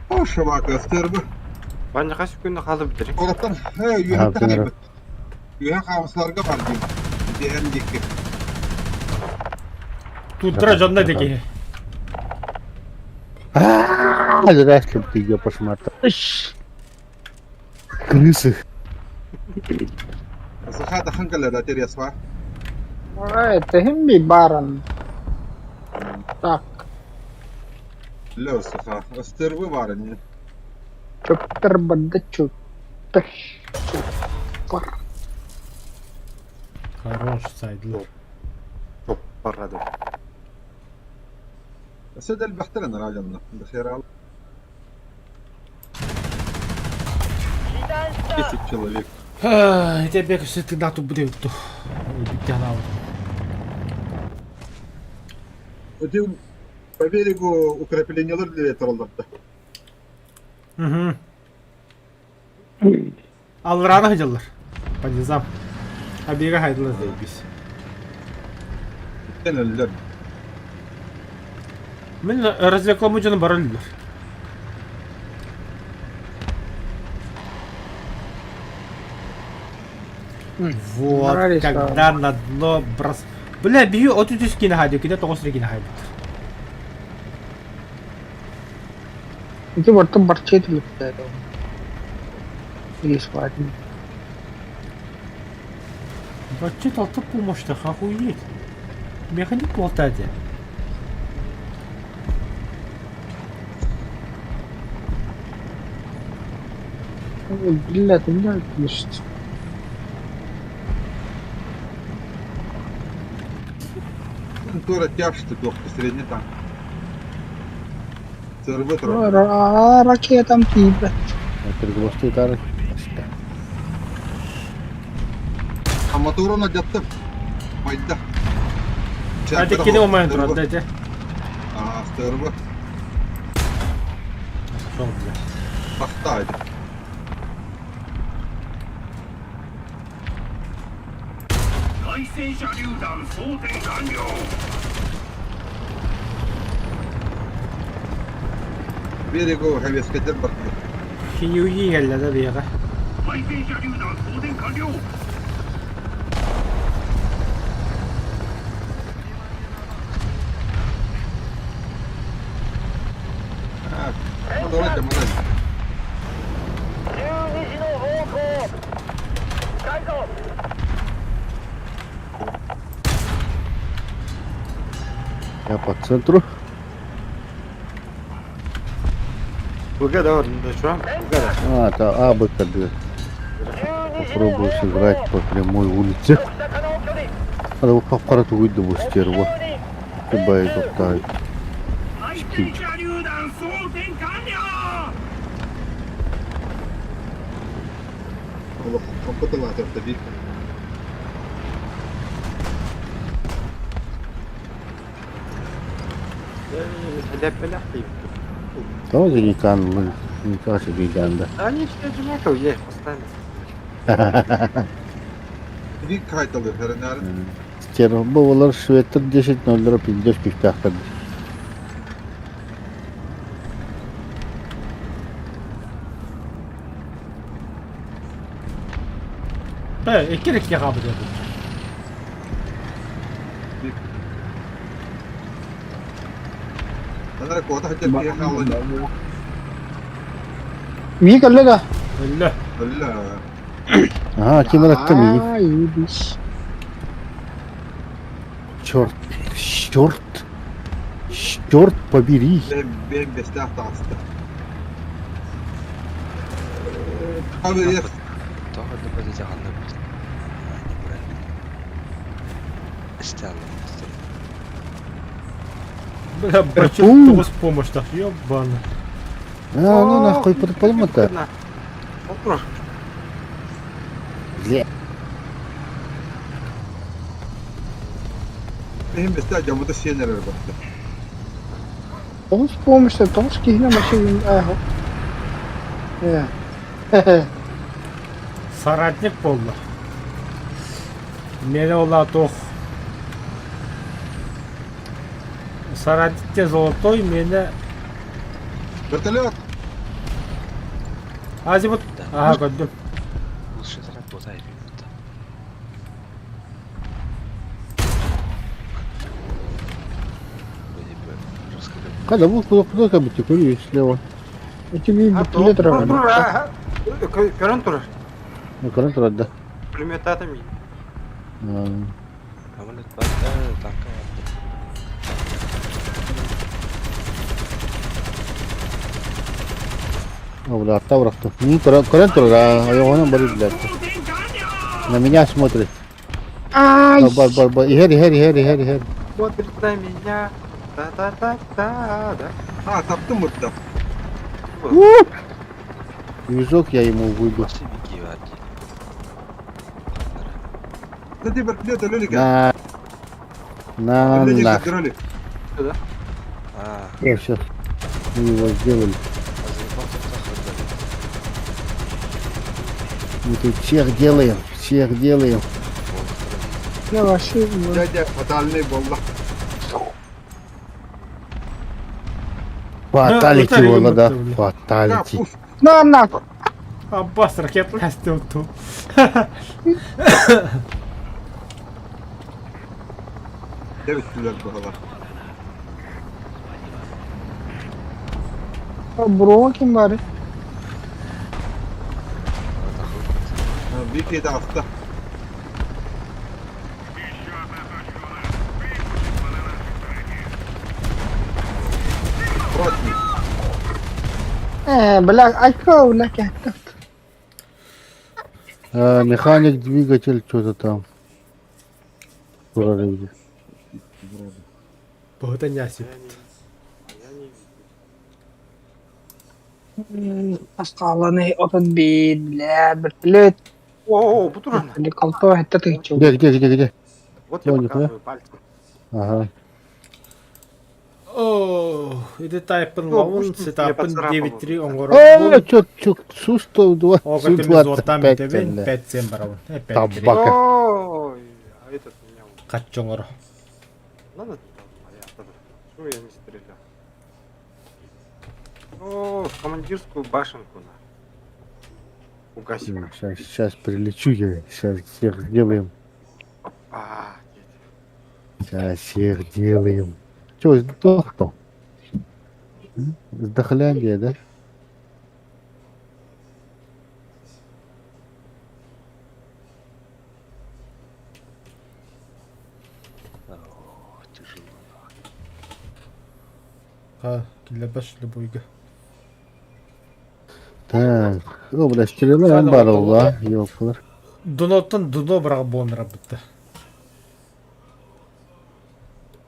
О, шабака, стербы. Ваня хас күнне халып битер. Олаттан, э, Ага, үйән тенер. Үйән қамысыларға бар дейм. Дегендикке. Туттара дьонно диэки. Зря ты ее пошмата. Крысы. Саха тахан калада тересва. А, это химби баран. Так, Лё, саха. Стербы бар не. чоптер бада чоптер. Чоптер. Хорош сайдлар. Топ барады. Сөдел бахтырын радионы. Бхер ал. 10 человек. Ити бек өссө тыыннаах турбут эбит дуу. Өлбүт ханаабыт. Эти по берегу укреплениялар для туралларда. Угу. Аллараны сылдьаллар. По низам. Абига хайдылар заебись. Өллөр. Мин развекламы дьону бары өллүлэр. Вот, Нравится. когда на дно брос... Бля, бию от үтүс кини хайды, кини тоҕус эрэ кини хайбыт. Ити барта барчет летает. Или свадьбу. Бачча алты помощных, охуеть. Механик болтаде. Ой, Блядь, у меня есть. Тура тяжты туох средний там. Стербы Ну, турал. ра- Ракетам типа. Перегласты тары. А моторуна дятты. Майда. Hadi кини умайын турар, дайте. А, стербы. Шел, бля. Бахта. 対戦車榴弾装填完了 Берегу хавескетер бахты. Хиюги келле да бияга. 対戦車榴弾装填完了 А, моторы демонай. Я по центру. БГ, да, да что? БГ, да. А, это А, Б, К, Д. Попробую сыграть по прямой улице. Надо хап-хара тугуйду бу стерва. Кубай топтает. 対戦車榴弾装填完了 Компоталатор бит. Тоже не кан, не каша биганда. Да они все одинаковые, я их поставил. Bir kayıt alıyor her Стерва болар шведтер 10.00 пиздёж пихтахтар. Бе, икки икки хаабы диэбит. Анара кота хотя бы ехал. Мии кэллэ да? Өллө. Бля. Ага, ким ыраттым и. Аа, ебись. Черт, черт, черт побери. Бен бестах таста. Abi yes. Тоҕо да бэдэ дьаһанна бит. Не брать. Истэ аллам. Бля, бачок тоҕус помощтах, ёбана. А, ну нахуй подпойма-то. Бля. Benim bestah camıda şeyler var baktı. Тоҕус помощь, тоҕус киһини машина аа. Э. Соратник буолла. Мene ола тох. Соратник те золотой, мене... Вертолет. Азимут. Ага, көрдүм. Лучше заработай бит. Вроде бы рассказать. Когда был куда куда как бы теперь слева. Эти ми бутыле турар. Көрөн турар. Ну, короче, да. Пулеметатами. А, Самолет бар, э, танка бар. А, бля, Тавров-то. Не, корректор, да, а его нам болит, блядь. 装填完了 На меня смотрит. Ай! Бар, бар, бар. Ихер, ихер, ихер, ихер, ихер. Смотрит на меня. Та-та-та-та, да. Ha taptım burada. Движок я ему выбил. Басты бики бар дии. Dedi вертолет öyle gel. На. На, Öyle на. gel. А, Я сейчас. Мы его сделали. а заебал тут нахуй, Мы тут всех делаем, всех делаем. Я вообще Gel gel fatalni bolla. Фаталити, Да, вола, да. бля. Фаталити. Uf. На нахуй. Аббас ракет ту. Evet güzel bu kadar. Бро ким бары? Ha, bir kere de hafta. Protni. Э, бля, айка, бля, кәттә. А, механик, двигатель, что-то там. Прорыве. Богдан Ясип. Асқаланы отын бит, бля, бертолет. О, бутуран. Или колто это ты чё? Где, где, где, где? Вот я Понял, да? показываю пальцем. Ага. О, иди тайпын О, лавын, пусть сетапын меня 9-3 О, оңгорон. чё, чё, су 102, Ога су төміз оттан 25, бітебен, бля. 5-7 барабын. 5-3. Табака. Ой, а этот меня убил. Катчоңоро. Надо там, а я тогда. Почему я не стрелял? О, в командирскую башенку на. Угасим. Сейчас, сейчас прилечу я, сейчас всех сделаем. А, дед. Сейчас всех делаем. Чё, сдох то? Сдохляндия, да? О, тяжело. Ха, киллэрбэт любойга. Так, о, бля, стрела Хана бар ола, ёлкалар. Дуноттан дуно быраҕа буолан бытта.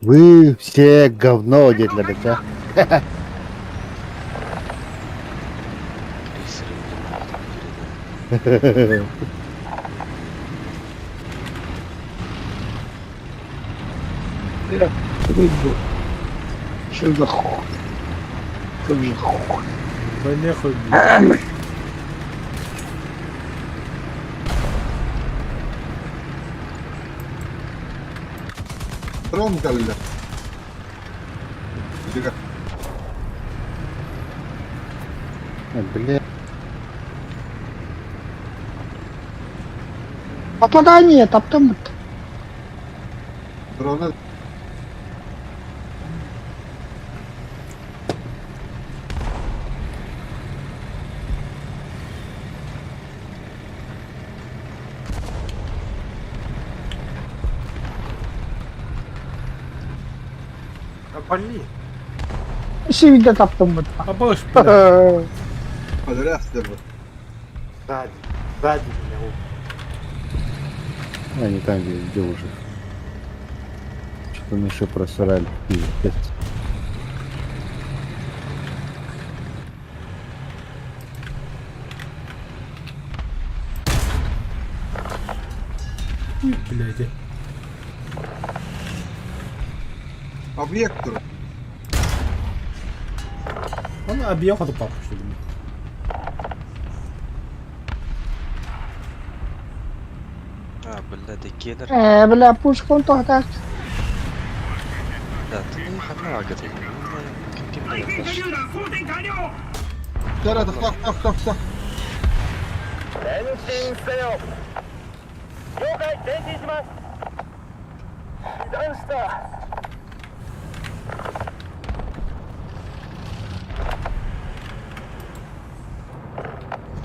Вы все говно диэтилэр да. Что за хуй? Что за хуй? Да нехуй, блядь. Дрон кэллэ. Билигэ. Бля, Попадание, таптым. Дрона Да пали. Сивиде таптым. Абыш, блядь. Подряд стерва. Сзади. Сзади меня. убили. они там везде уже. Что-то мы еще просрали. Пиздец. Хуй, блядь. Объект тур. Он объехал папу, что ли? А, бля, декелер. Э, бля, пушка он тоқтар. Да, ты хана агаты. Ким ким 対戦車榴弾装填完了 Тара, тах, тах, тах, тах.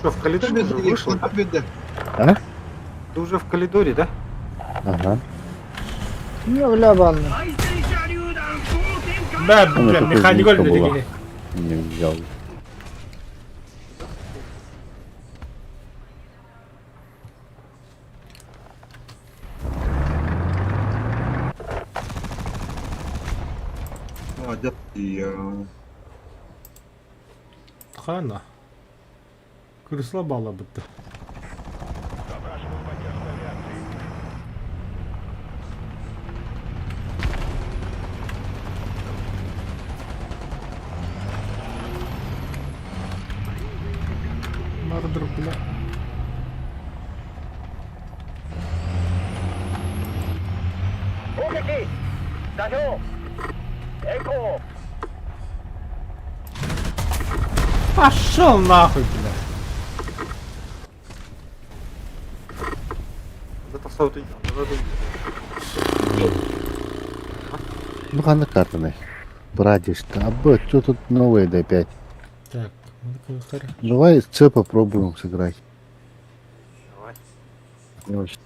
Что, в коридоре уже вышел? да? Беде. А? Ты уже в коридоре, да? Ага. Не, бля, балны. 対戦車榴弾装填完了 Да, Она бля, такой механик жутко была. өлді Не взял. А, дед. Я. Хана. Крысла бала бытты. Мардер, бля. Пошел нахуй, бля. Это в Саут Ну, хана картаны. Братишка, а б, что тут новое да опять? Так, ну такой хер. Давай С попробуем сыграть. Давай. Не очень.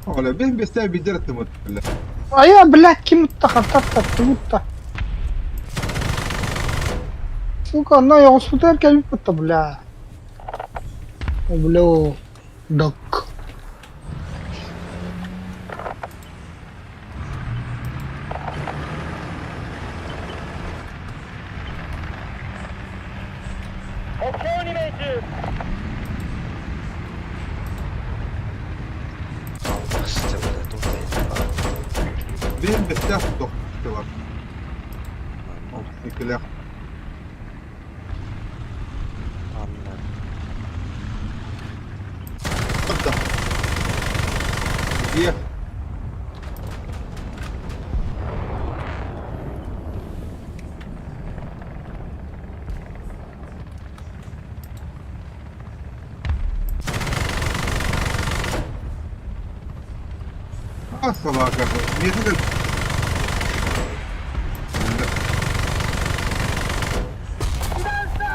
Оля, бег без тебя бедер ты вот, бля. А я, блядь, ким тахатата тута. Сука, на я сутер келип бля. Бля, док. Бег без тебя тох. Икелях. Где? А, собака. Мне это...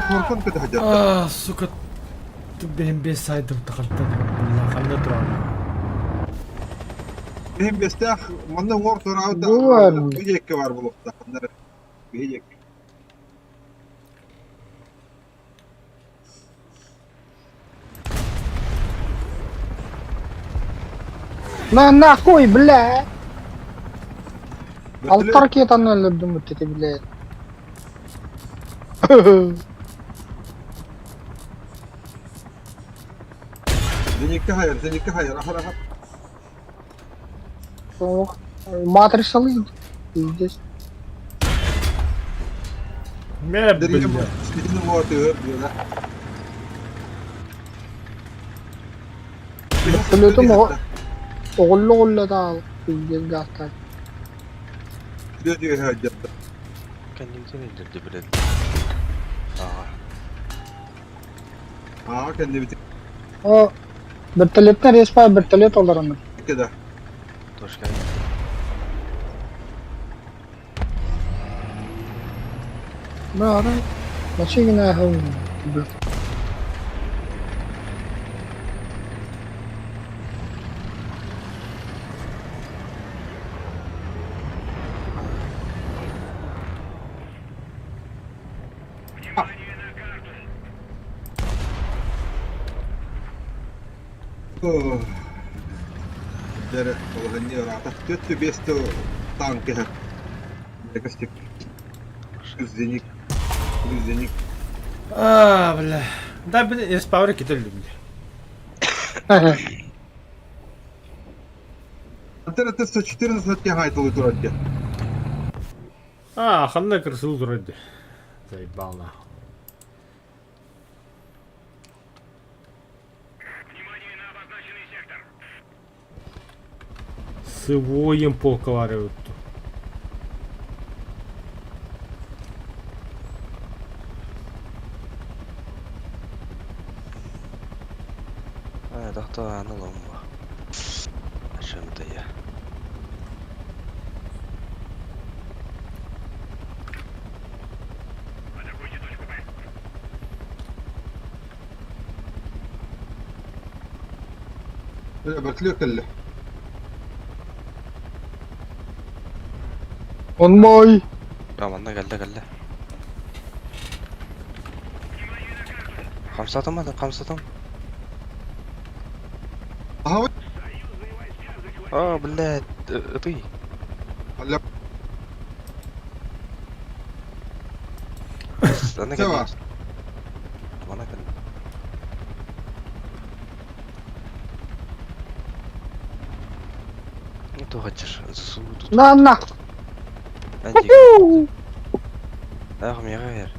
Хоркон көтө сылдьар. А, сука, бэйэм бэс сайдым тахантан ханна туран. Бэйэм бэстээх манна уҥуор тураабыт да Буолар. биһиэккэ баар буолуохтаах. Ханна биһиэккэ. На нахуй, бля! Алта ракетаны өлөрдүм бүттэ бля. Зеникке хайар, зеникке хайар, ахар ахар. Ох, Матрица Пиздец. Мэ, Дэрийэ бля. ситини уотыгар диэна. Вертолетум оҕолло-оҕолло таал пиздец гаастаах. Түө сылдьар. Кэннибитин өлөрдө билэн. Ааҕа. Аа кэннибитин О, вертолеттан респа вертолет олоронор. да. Точка. Бары машина Дere олоһунни ыраата. Түөттү биэстэ танк иһэр. Костик. Зеник. Зеник. А, бля. Да, блин, я спавры китер люблю. Антера Т-114 тягайтылы турар А, ханна крысыл турар Заебал нахуй. Внимание на обозначенный сектор. Сывоем полковаривают. Аа, тохтоо анал омба. О чем-то я. Атакуйте точку Б. Вертолет кэллэ. Он мой. А, манна кэллэ кэллэ. Хамсатым ады, хамсатым. Аха, А, блядь, ты. Алла. Аны Сева. кэллэ. Мана кэллэ. Ну, то хочешь, засу тут. На нахуй. Анди. Ах, мегер.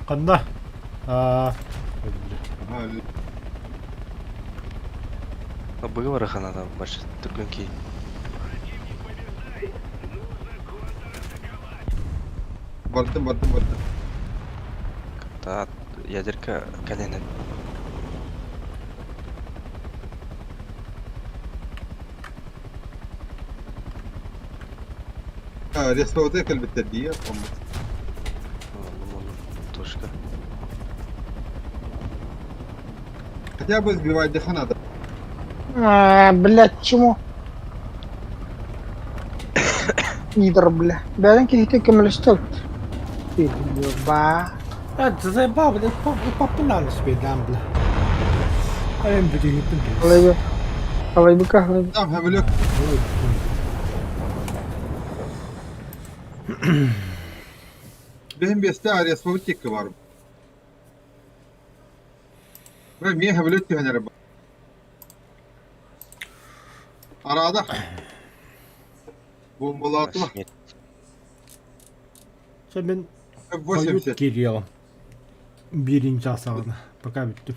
Ханна. А, Аха, Быгы хана больше түргөн Бардым, бардым, бардым. Та ядерка кэлэн. Респауды кэлбиттэр дии. Оллум оллум. Точка. Хотя бы сбивать дыха надо. А, блядь, чему? Пидор, бля. Бәрін кихте көмөлөстө. Ба. А, ты заебал, блядь, папа себе дам, бля. А я буду не Алайбы. Алайбыка, алайбы. Там самолет. Benim beste респауды текке бар. Мен самолет тегенер бар. Арада. Бомбалатыла. Смерть. Мен 80. Кирилл. Биринчи асағына. Пока бүттүм.